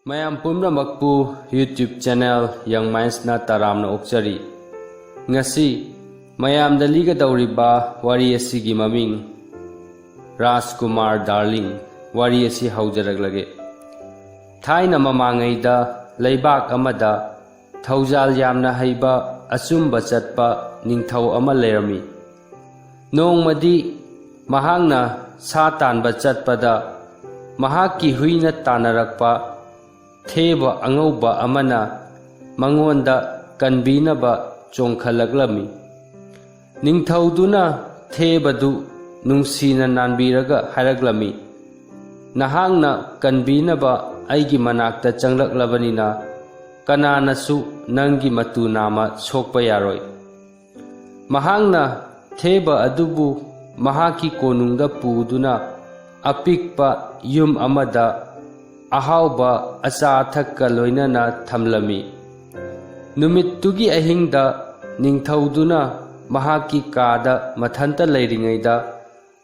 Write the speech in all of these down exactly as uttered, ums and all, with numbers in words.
ꯃꯌꯥꯝ ꯄꯨꯝꯅꯃꯛꯄꯨ YouTube channel Young Mindsꯅ ꯇꯔꯥꯝꯅ ꯑꯣꯛꯆꯔꯤ꯫ ꯉꯁꯤ ꯃꯌꯥꯝꯗ ꯂꯤꯒꯗꯧꯔꯤꯕ ꯋꯥꯔꯤ ꯑꯁꯤꯒꯤ ꯃꯃꯤꯡ ꯔꯥꯖꯀꯨꯃꯥꯔ ꯗꯥꯔꯂꯤꯡ꯫ ꯋꯥꯔꯤ ꯑꯁꯤ ꯍꯧꯖꯔꯛꯂꯒꯦ꯫ ꯊꯥꯏꯅ ꯃꯃꯥꯡꯉꯩꯗ ꯂꯩꯕꯥꯛ ꯑꯃꯗ ꯊꯧꯖꯥꯜ ꯌꯥꯝꯅ ꯍꯩꯕ ꯑꯆꯨꯝꯕ ꯆꯠꯄ ꯅꯤꯡꯊꯧ ꯑꯃ ꯂꯩꯔꯝꯃꯤ꯫ ꯅꯣꯡꯃꯗꯤ ꯃꯍꯥꯛꯅ ꯁꯥ ꯇꯥꯟꯕ ꯆꯠꯄꯗ ꯃꯍꯥꯛꯀꯤ ꯍꯨꯏꯅ ꯇꯥꯟꯅꯔꯛꯄ ꯊꯦꯕ ꯑꯉꯧꯕ ꯑꯃꯅ ꯃꯉꯣꯟꯗ ꯀꯟꯕꯤꯅꯕ ꯆꯣꯡꯈꯠꯂꯛꯂꯝꯃꯤ꯫ ꯅꯤꯡꯊꯧꯗꯨꯅ ꯊꯦꯕꯗꯨ ꯅꯨꯡꯁꯤꯅ ꯅꯥꯟꯕꯤꯔꯒ ꯍꯥꯏꯔꯛꯂꯝꯃꯤ, "ꯅꯍꯥꯛꯅ ꯀꯟꯕꯤꯅꯕ ꯑꯩꯒꯤ ꯃꯅꯥꯛꯇ ꯆꯪꯂꯛꯂꯕꯅꯤꯅ ꯀꯅꯥꯅꯁꯨ ꯅꯪꯒꯤ ꯃꯇꯨ ꯅꯥꯝꯃ ꯁꯣꯛꯄ ꯌꯥꯔꯣꯏ"꯫ ꯃꯍꯥꯛꯅ ꯊꯦꯕ ꯑꯗꯨꯕꯨ ꯃꯍꯥꯛꯀꯤ ꯀꯣꯅꯨꯡꯗ ꯄꯨꯗꯨꯅ ꯑꯄꯤꯛꯄ ꯌꯨꯝ ꯑꯃꯗ ꯑꯍꯥꯎꯕ ꯑꯆꯥ ꯑꯊꯛꯀ ꯂꯣꯏꯅꯅ ꯊꯝꯂꯝꯃꯤ꯫ ꯅꯨꯃꯤꯠꯇꯨꯒꯤ ꯑꯍꯤꯡꯗ ꯅꯤꯡꯊꯧꯗꯨꯅ ꯃꯍꯥꯛꯀꯤ ꯀꯥꯗ ꯃꯊꯟꯇ ꯂꯩꯔꯤꯉꯩꯗ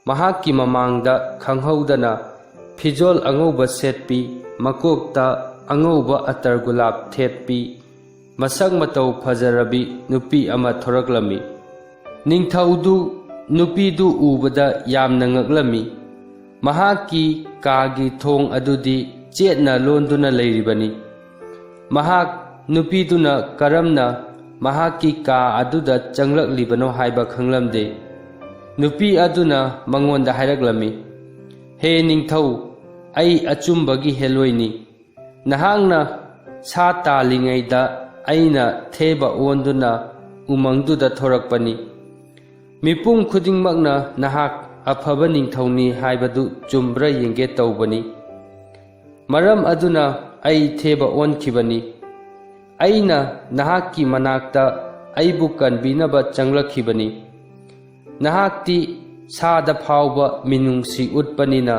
ꯃꯍꯥꯛꯀꯤ ꯃꯃꯥꯡꯗ ꯈꯪꯍꯧꯗꯅ ꯐꯤꯖꯣꯜ ꯑꯉꯧꯕ ꯁꯦꯠꯄꯤ, ꯃꯀꯣꯛꯇ ꯑꯉꯧꯕ ꯑꯇꯔ ꯒꯨꯂꯥꯞ ꯊꯦꯠꯄꯤ, ꯃꯁꯛ ꯃꯇꯧ ꯐꯖꯔꯕꯤ ꯅꯨꯄꯤ ꯑꯃ ꯊꯣꯔꯛꯂꯝꯃꯤ꯫ ꯅꯤꯡꯊꯧꯗꯨ ꯅꯨꯄꯤꯗꯨ ꯎꯕꯗ ꯌꯥꯝꯅ ꯉꯛꯂꯝꯃꯤ꯫ ꯃꯍꯥꯛꯀꯤ ꯀꯥꯒꯤ ꯊꯣꯡ ꯑꯗꯨꯗꯤ ꯆꯦꯠꯅ ꯂꯣꯟꯗꯨꯅ ꯂꯩꯔꯤꯕꯅꯤ꯫ ꯃꯍꯥꯛ ꯅꯨꯄꯤꯗꯨꯅ ꯀꯔꯝꯅ ꯃꯍꯥꯛꯀꯤ ꯀꯥ ꯑꯗꯨꯗ ꯆꯪꯂꯛꯂꯤꯕꯅꯣ ꯍꯥꯏꯕ ꯈꯪꯂꯝꯗꯦ꯫ ꯅꯨꯄꯤ ꯑꯗꯨꯅ ꯃꯉꯣꯟꯗ ꯍꯥꯏꯔꯛꯂꯝꯃꯤ, "ꯍꯦ ꯅꯤꯡꯊꯧ, ꯑꯩ ꯑꯆꯨꯝꯕꯒꯤ ꯍꯦꯜꯂꯣꯏꯅꯤ꯫ ꯅꯍꯥꯛꯅ ꯁꯥ ꯇꯥꯜꯂꯤꯉꯩꯗ ꯑꯩꯅ ꯊꯦꯕ ꯑꯣꯟꯗꯨꯅ ꯎꯃꯪꯗꯨꯗ ꯊꯣꯔꯛꯄꯅꯤ꯫ ꯃꯤꯄꯨꯝ ꯈꯨꯗꯤꯡꯃꯛꯅ ꯅꯍꯥꯛ ꯑꯐꯕ ꯅꯤꯡꯊꯧꯅꯤ ꯍꯥꯏꯕꯗꯨ ꯆꯨꯝꯕ꯭ꯔꯥ ꯌꯦꯡꯒꯦ ꯇꯧꯕꯅꯤ꯫ ꯃꯔꯝ ꯑꯗꯨꯅ ꯑꯩ ꯊꯦꯕ ꯑꯣꯟꯈꯤꯕꯅꯤ꯫ ꯑꯩꯅ ꯅꯍꯥꯛꯀꯤ ꯃꯅꯥꯛꯇ ꯑꯩꯕꯨ ꯀꯟꯕꯤꯅꯕ ꯆꯪꯂꯛꯈꯤꯕꯅꯤ꯫ ꯅꯍꯥꯛꯇꯤ ꯁꯥꯗ ꯐꯥꯎꯕ ꯃꯤꯅꯨꯡꯁꯤ ꯎꯠꯄꯅꯤꯅ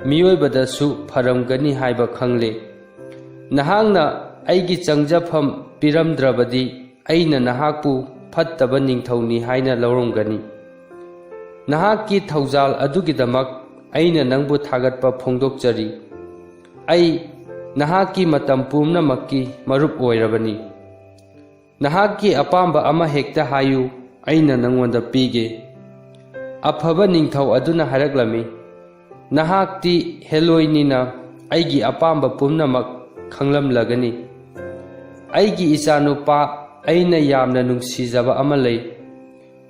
ꯃꯤꯑꯣꯏꯕꯗꯁꯨ ꯐꯔꯝꯒꯅꯤ ꯍꯥꯏꯕ ꯈꯪꯂꯦ꯫ ꯅꯍꯥꯛꯅ ꯑꯩꯒꯤ ꯆꯪꯖꯐꯝ ꯄꯤꯔꯝꯗ꯭ꯔꯕꯗꯤ ꯑꯩꯅ ꯅꯍꯥꯛꯄꯨ ꯐꯠꯇꯕ ꯅꯤꯡꯊꯧꯅꯤ ꯍꯥꯏꯅ ꯂꯧꯔꯝꯒꯅꯤ꯫ ꯅꯍꯥꯛꯀꯤ ꯊꯧꯖꯥꯜ ꯑꯗꯨꯒꯤꯗꯃꯛ ꯑꯩꯅ ꯅꯪꯕꯨ ꯊꯥꯒꯠꯄ ꯐꯣꯡꯗꯣꯛꯆꯔꯤ꯫ ꯑꯩ ꯅꯍꯥꯛꯀꯤ ꯃꯇꯝ ꯄꯨꯝꯅꯃꯛꯀꯤ ꯃꯔꯨꯞ ꯑꯣꯏꯔꯕꯅꯤ꯫ ꯅꯍꯥꯛꯀꯤ ꯑꯄꯥꯝꯕ ꯑꯃ ꯍꯦꯛꯇ ꯍꯥꯏꯌꯨ, ꯑꯩꯅ ꯅꯉꯣꯟꯗ ꯄꯤꯒꯦ꯫" ꯑꯐꯕ ꯅꯤꯡꯊꯧ ꯑꯗꯨꯅ ꯍꯥꯏꯔꯛꯂꯝꯃꯤ, "ꯅꯍꯥꯛꯇꯤ ꯍꯦꯂꯣꯏꯅꯤꯅ ꯑꯩꯒꯤ ꯑꯄꯥꯝꯕ ꯄꯨꯝꯅꯃꯛ ꯈꯪꯂꯝꯂꯒꯅꯤ꯫ ꯑꯩꯒꯤ ꯏꯆꯥꯅꯨꯄꯥ, ꯑꯩꯅ ꯌꯥꯝꯅ ꯅꯨꯡꯁꯤꯖꯕ ꯑꯃ ꯂꯩ꯫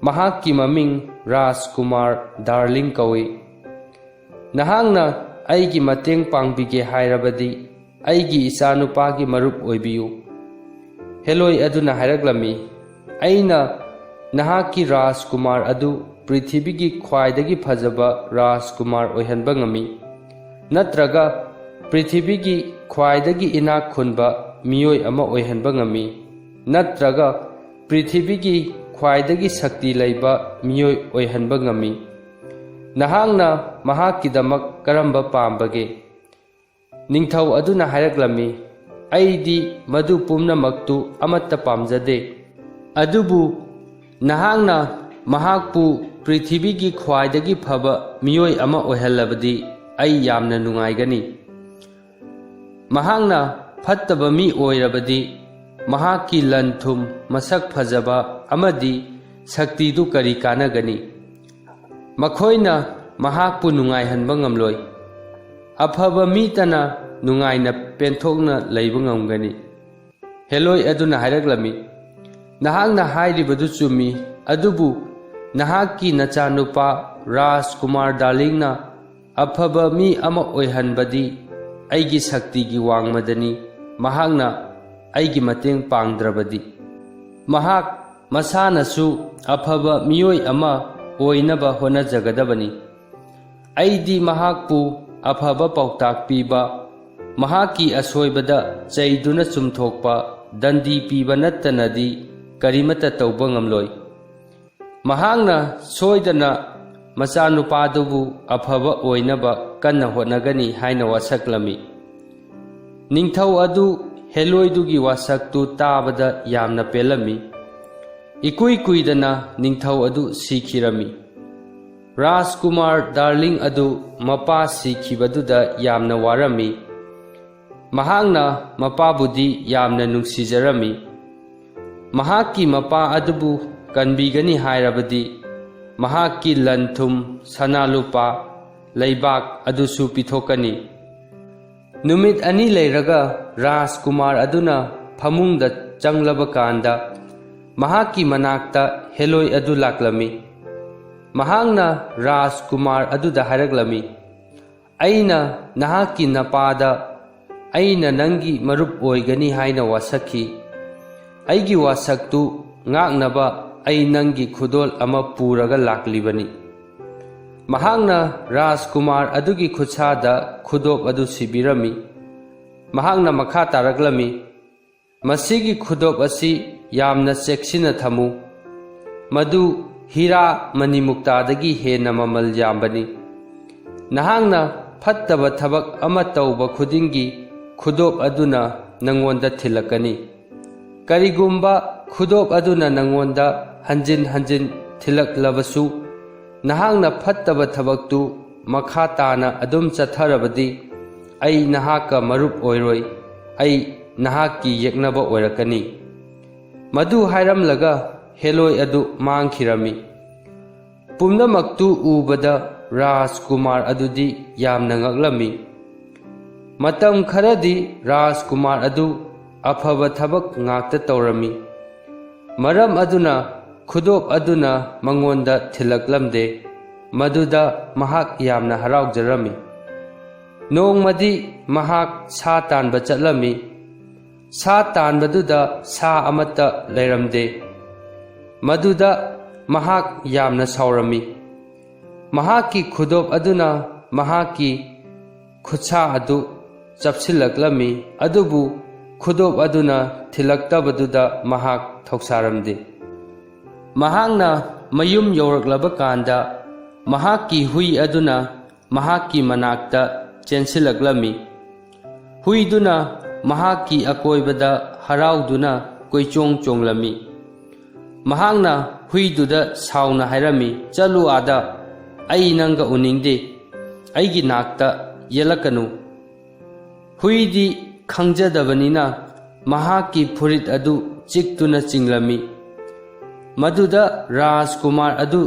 ꯃꯍꯥꯛꯀꯤ ꯃꯃꯤꯡ ꯔꯥꯖꯀꯨꯃꯥꯔ ꯗꯥꯔꯂꯤꯡ ꯀꯧꯏ꯫ ꯅꯍꯥꯛꯅ ꯑꯩꯒꯤ ꯃꯇꯦꯡ ꯄꯥꯡꯕꯤꯒꯦ ꯍꯥꯏꯔꯕꯗꯤ ꯑꯩꯒꯤ ꯏꯆꯥꯅꯨꯄꯥꯒꯤ ꯃꯔꯨꯞ ꯑꯣꯏꯕꯤꯌꯨ꯫" ꯍꯦꯂꯣꯏ ꯑꯗꯨꯅ ꯍꯥꯏꯔꯛꯂꯝꯃꯤ, "ꯑꯩꯅ ꯅꯍꯥꯛꯀꯤ ꯔꯥꯖꯀꯨꯃꯥꯔ ꯑꯗꯨ ꯄ꯭ꯔꯤꯊꯤꯕꯤꯒꯤ ꯈ꯭ꯋꯥꯏꯗꯒꯤ ꯐꯖꯕ ꯔꯥꯖꯀꯨꯃꯥꯔ ꯑꯣꯏꯍꯟꯕ ꯉꯝꯃꯤ, ꯅꯠꯇ꯭ꯔꯒ ꯄ꯭ꯔꯤꯊꯤꯕꯤꯒꯤ ꯈ꯭ꯋꯥꯏꯗꯒꯤ ꯏꯅꯥꯛ ꯈꯨꯟꯕ ꯃꯤꯑꯣꯏ ꯑꯃ ꯑꯣꯏꯍꯟꯕ ꯉꯝꯃꯤ, ꯅꯠꯇ꯭ꯔꯒ ꯄ꯭ꯔꯤꯊꯤꯕꯤꯒꯤ ꯈ꯭ꯋꯥꯏꯗꯒꯤ ꯁꯛꯇꯤ ꯂꯩꯕ ꯃꯤꯑꯣꯏ ꯑꯣꯏꯍꯟꯕ ꯉꯝꯃꯤ꯫ ꯅꯍꯥꯛꯅ ꯃꯍꯥꯛꯀꯤꯗꯃꯛ ꯀꯔꯝꯕ ꯄꯥꯝꯕꯒꯦ?" ꯅꯤꯡꯊꯧ ꯑꯗꯨꯅ ꯍꯥꯏꯔꯛꯂꯝꯃꯤ, "ꯑꯩꯗꯤ ꯃꯗꯨ ꯄꯨꯝꯅꯃꯛꯇꯨ ꯑꯃꯠꯇ ꯄꯥꯝꯖꯗꯦ꯫ ꯑꯗꯨꯕꯨ ꯅꯍꯥꯛꯅ ꯃꯍꯥꯛꯄꯨ ꯄ꯭ꯔꯤꯊꯤꯕꯤꯒꯤ ꯈ꯭ꯋꯥꯏꯗꯒꯤ ꯐꯕ ꯃꯤꯑꯣꯏ ꯑꯃ ꯑꯣꯏꯍꯜꯂꯕꯗꯤ ꯑꯩ ꯌꯥꯝꯅ ꯅꯨꯡꯉꯥꯏꯒꯅꯤ꯫ ꯃꯍꯥꯛꯅ ꯐꯠꯇꯕ ꯃꯤ ꯑꯣꯏꯔꯕꯗꯤ ꯃꯍꯥꯛꯀꯤ ꯂꯟ ꯊꯨꯝ, ꯃꯁꯛ ꯐꯖꯕ ꯑꯃꯗꯤ ꯁꯛꯇꯤꯗꯨ ꯀꯔꯤ ꯀꯥꯟꯅꯒꯅꯤ? ꯃꯈꯣꯏꯅ ꯃꯍꯥꯛꯄꯨ ꯅꯨꯡꯉꯥꯏꯍꯟꯕ ꯉꯝꯂꯣꯏ꯫ ꯑꯐꯕ ꯃꯤꯇꯅ ꯅꯨꯡꯉꯥꯏꯅ ꯄꯦꯟꯊꯣꯛꯅ ꯂꯩꯕ ꯉꯝꯒꯅꯤ꯫" ꯍꯦꯂꯣꯏ ꯑꯗꯨꯅ ꯍꯥꯏꯔꯛꯂꯝꯃꯤ, "ꯅꯍꯥꯛꯅ ꯍꯥꯏꯔꯤꯕꯗꯨ ꯆꯨꯝꯃꯤ, ꯑꯗꯨꯕꯨ ꯅꯍꯥꯛꯀꯤ ꯅꯆꯥꯅꯨꯄꯥ ꯔꯥꯖꯀꯨꯃꯥꯔ ꯗꯥꯔꯂꯤꯡꯅ ꯑꯐꯕ ꯃꯤ ꯑꯃ ꯑꯣꯏꯍꯟꯕꯗꯤ ꯑꯩꯒꯤ ꯁꯛꯇꯤꯒꯤ ꯋꯥꯡꯃꯗꯅꯤ꯫ ꯃꯍꯥꯛꯅ ꯑꯩꯒꯤ ꯃꯇꯦꯡ ꯄꯥꯡꯗ꯭ꯔꯕꯗꯤ, ꯃꯍꯥꯛ ꯃꯁꯥꯅꯁꯨ ꯑꯐꯕ ꯃꯤꯑꯣꯏ ꯑꯃ ꯑꯣꯏꯅꯕ ꯍꯣꯠꯅꯖꯒꯗꯕꯅꯤ꯫ ꯑꯩꯗꯤ ꯃꯍꯥꯛꯄꯨ ꯑꯐꯕ ꯄꯥꯎꯇꯥꯛ ꯄꯤꯕ, ꯃꯍꯥꯛꯀꯤ ꯑꯁꯣꯏꯕꯗ ꯆꯩꯗꯨꯅ ꯆꯨꯝꯊꯣꯛꯄ, ꯗꯟꯗꯤ ꯄꯤꯕ ꯅꯠꯇꯅꯗꯤ ꯀꯔꯤꯃꯠꯇ ꯇꯧꯕ ꯉꯝꯂꯣꯏ꯫ ꯃꯍꯥꯛꯅ ꯁꯣꯏꯗꯅ ꯃꯆꯥꯅꯨꯄꯥꯗꯨꯕꯨ ꯑꯐꯕ ꯑꯣꯏꯅꯕ ꯀꯟꯅ ꯍꯣꯠꯅꯒꯅꯤ" ꯍꯥꯏꯅ ꯋꯥꯁꯛꯂꯝꯃꯤ꯫ ꯅꯤꯡꯊꯧ ꯑꯗꯨ ꯍꯦꯂꯣꯏꯗꯨꯒꯤ ꯋꯥꯁꯛꯇꯨ ꯇꯥꯕꯗ ꯌꯥꯝꯅ ꯄꯦꯜꯂꯝꯃꯤ꯫ ꯏꯀꯨꯏ ꯀꯨꯏꯗꯅ ꯅꯤꯡꯊꯧ ꯑꯗꯨ ꯁꯤꯈꯤꯔꯝꯃꯤ꯫ ꯔꯥꯖꯀꯨꯃꯥꯔ ꯗꯥꯔꯂꯤꯡ ꯑꯗꯨ ꯃꯄꯥ ꯁꯤꯈꯤꯕꯗꯨꯗ ꯌꯥꯝꯅ ꯋꯥꯔꯝꯃꯤ꯫ ꯃꯍꯥꯛꯅ ꯃꯄꯥꯕꯨꯗꯤ ꯌꯥꯝꯅ ꯅꯨꯡꯁꯤꯖꯔꯝꯃꯤ꯫ ꯃꯍꯥꯛꯀꯤ ꯃꯄꯥ ꯑꯗꯨꯕꯨ ꯀꯟꯕꯤꯒꯅꯤ ꯍꯥꯏꯔꯕꯗꯤ, ꯃꯍꯥꯛꯀꯤ ꯂꯟ-ꯊꯨꯝ, ꯁꯅꯥ-ꯂꯨꯄꯥ, ꯂꯩꯕꯥꯛ ꯑꯗꯨꯁꯨ ꯄꯤꯊꯣꯛꯀꯅꯤ꯫ ꯅꯨꯃꯤꯠ ꯑꯅꯤ ꯂꯩꯔꯒ ꯔꯥꯖꯀꯨꯃꯥꯔ ꯑꯗꯨꯅ ꯐꯃꯨꯡꯗ ꯆꯪꯂꯕ ꯀꯥꯟꯗ, ꯃꯍꯥꯛꯀꯤ ꯃꯅꯥꯛꯇ ꯍꯦꯂꯣꯏ ꯑꯗꯨ ꯂꯥꯛꯂꯝꯃꯤ꯫ ꯃꯍꯥꯛꯅ ꯔꯥꯖꯀꯨꯃꯥꯔ ꯑꯗꯨꯗ ꯍꯥꯏꯔꯛꯂꯝꯃꯤ, "ꯑꯩꯅ ꯅꯍꯥꯛꯀꯤ ꯅꯄꯥꯗ ꯑꯩꯅ ꯅꯪꯒꯤ ꯃꯔꯨꯞ ꯑꯣꯏꯒꯅꯤ ꯍꯥꯏꯅ ꯋꯥꯁꯛꯈꯤ꯫ ꯑꯩꯒꯤ ꯋꯥꯁꯛꯇꯨ ꯉꯥꯛꯅꯕ ꯑꯩ ꯅꯪꯒꯤ ꯈꯨꯗꯣꯜ ꯑꯃ ꯄꯨꯔꯒ ꯂꯥꯛꯂꯤꯕꯅꯤ꯫" ꯃꯍꯥꯛꯅ ꯔꯥꯖꯀꯨꯃꯥꯔ ꯑꯗꯨꯒꯤ ꯈꯨꯠꯁꯥꯗ ꯈꯨꯗꯣꯞ ꯑꯗꯨ ꯁꯤꯕꯤꯔꯝꯃꯤ꯫ ꯃꯍꯥꯛꯅ ꯃꯈꯥ ꯇꯥꯔꯛꯂꯝꯃꯤ, "ꯃꯁꯤꯒꯤ ꯈꯨꯗꯣꯞ ꯑꯁꯤ ꯌꯥꯝꯅ ꯆꯦꯛꯁꯤꯟꯅ ꯊꯝꯃꯨ꯫ ꯃꯗꯨ ꯍꯤꯔꯥ ꯃꯅꯤꯃꯨꯛꯇꯥꯗꯒꯤ ꯍꯦꯟꯅ ꯃꯃꯜ ꯌꯥꯝꯕꯅꯤ꯫ ꯅꯍꯥꯛꯅ ꯐꯠꯇꯕ ꯊꯕꯛ ꯑꯃ ꯇꯧꯕ ꯈꯨꯗꯤꯡꯒꯤ ꯈꯨꯗꯣꯞ ꯑꯗꯨꯅ ꯅꯉꯣꯟꯗ ꯊꯤꯜꯂꯛꯀꯅꯤ꯫ ꯀꯔꯤꯒꯨꯝꯕ ꯈꯨꯗꯣꯞ ꯑꯗꯨꯅ ꯅꯉꯣꯟꯗ ꯍꯟꯖꯤꯟ ꯍꯟꯖꯤꯟ ꯊꯤꯜꯂꯛꯂꯕꯁꯨ, ꯅꯍꯥꯛꯅ ꯐꯠꯇꯕ ꯊꯕꯛꯇꯨ ꯃꯈꯥ ꯇꯥꯅ ꯑꯗꯨꯝ ꯆꯠꯊꯔꯕꯗꯤ, ꯑꯩ ꯅꯍꯥꯛꯀ ꯃꯔꯨꯞ ꯑꯣꯏꯔꯣꯏ, ꯑꯩ ꯅꯍꯥꯛꯀꯤ ꯌꯦꯛꯅꯕ ꯑꯣꯏꯔꯛꯀꯅꯤ꯫" ꯃꯗꯨ ꯍꯥꯏꯔꯝꯂꯒ ꯍꯦꯂꯣꯏ ꯑꯗꯨ ꯃꯥꯡꯈꯤꯔꯝꯃꯤ꯫ ꯄꯨꯝꯅꯃꯛꯇꯨ ꯎꯕꯗ ꯔꯥꯖꯀꯨꯃꯥꯔ ꯑꯗꯨꯗꯤ ꯌꯥꯝꯅ ꯉꯛꯂꯝꯃꯤ꯫ ꯃꯇꯝ ꯈꯔꯗꯤ ꯔꯥꯖꯀꯨꯃꯥꯔ ꯑꯗꯨ ꯑꯐꯕ ꯊꯕꯛ ꯉꯥꯛꯇ ꯇꯧꯔꯝꯃꯤ꯫ ꯃꯔꯝ ꯑꯗꯨꯅ ꯈꯨꯗꯣꯞ ꯑꯗꯨꯅ ꯃꯉꯣꯟꯗ ꯊꯤꯜꯂꯛꯂꯝꯗꯦ꯫ ꯃꯗꯨꯗ ꯃꯍꯥꯛ ꯌꯥꯝꯅ ꯍꯔꯥꯎꯖꯔꯝꯃꯤ꯫ ꯅꯣꯡꯃꯗꯤ ꯃꯍꯥꯛ ꯁꯥ ꯇꯥꯟꯕ ꯆꯠꯂꯝꯃꯤ꯫ ꯁꯥ ꯇꯥꯟꯕꯗꯨꯗ ꯁꯥ ꯑꯃꯠꯇ ꯂꯩꯔꯝꯗꯦ꯫ ꯃꯗꯨꯗ ꯃꯍꯥꯛ ꯌꯥꯝꯅ ꯁꯥꯎꯔꯝꯃꯤ꯫ ꯃꯍꯥꯛꯀꯤ ꯈꯨꯗꯣꯞ ꯑꯗꯨꯅ ꯃꯍꯥꯛꯀꯤ ꯈꯨꯠꯁꯥ ꯑꯗꯨ ꯆꯞꯁꯤꯜꯂꯛꯂꯝꯃꯤ, ꯑꯗꯨꯕꯨ ꯈꯨꯗꯣꯞ ꯑꯗꯨꯅ ꯊꯤꯜꯂꯛꯇꯕꯗꯨꯗ ꯃꯍꯥꯛ ꯊꯧꯁꯥꯔꯝꯗꯦ꯫ ꯃꯍꯥꯛꯅ ꯃꯌꯨꯝ ꯌꯧꯔꯛꯂꯕ ꯀꯥꯟꯗ, ꯃꯍꯥꯛꯀꯤ ꯍꯨꯏ ꯑꯗꯨꯅ ꯃꯍꯥꯛꯀꯤ ꯃꯅꯥꯛꯇ ꯆꯦꯟꯁꯤꯜꯂꯛꯂꯝꯃꯤ꯫ ꯍꯨꯏꯗꯨꯅ ꯃꯍꯥꯛꯀꯤ ꯑꯀꯣꯏꯕꯗ ꯍꯔꯥꯎꯗꯨꯅ ꯀꯣꯏꯆꯣꯡ ꯆꯣꯡꯂꯝꯃꯤ꯫ ꯃꯍꯥꯛꯅ ꯍꯨꯏꯗꯨꯗ ꯁꯥꯎꯅ ꯍꯥꯏꯔꯝꯃꯤ, "ꯆꯠꯂꯨ ꯑꯥꯗ, ꯑꯩ ꯅꯪꯒ ꯎꯅꯤꯡꯗꯦ, ꯑꯩꯒꯤ ꯅꯥꯛꯇ ꯌꯦꯠꯂꯛꯀꯅꯨ꯫" ꯍꯨꯏꯗꯤ ꯈꯪꯖꯗꯕꯅꯤꯅ ꯃꯍꯥꯛꯀꯤ ꯐꯨꯔꯤꯠ ꯑꯗꯨ ꯆꯤꯛꯇꯨꯅ ꯆꯤꯡꯂꯝꯃꯤ꯫ ꯃꯗꯨꯗ ꯔꯥꯖꯀꯨꯃꯥꯔ ꯑꯗꯨ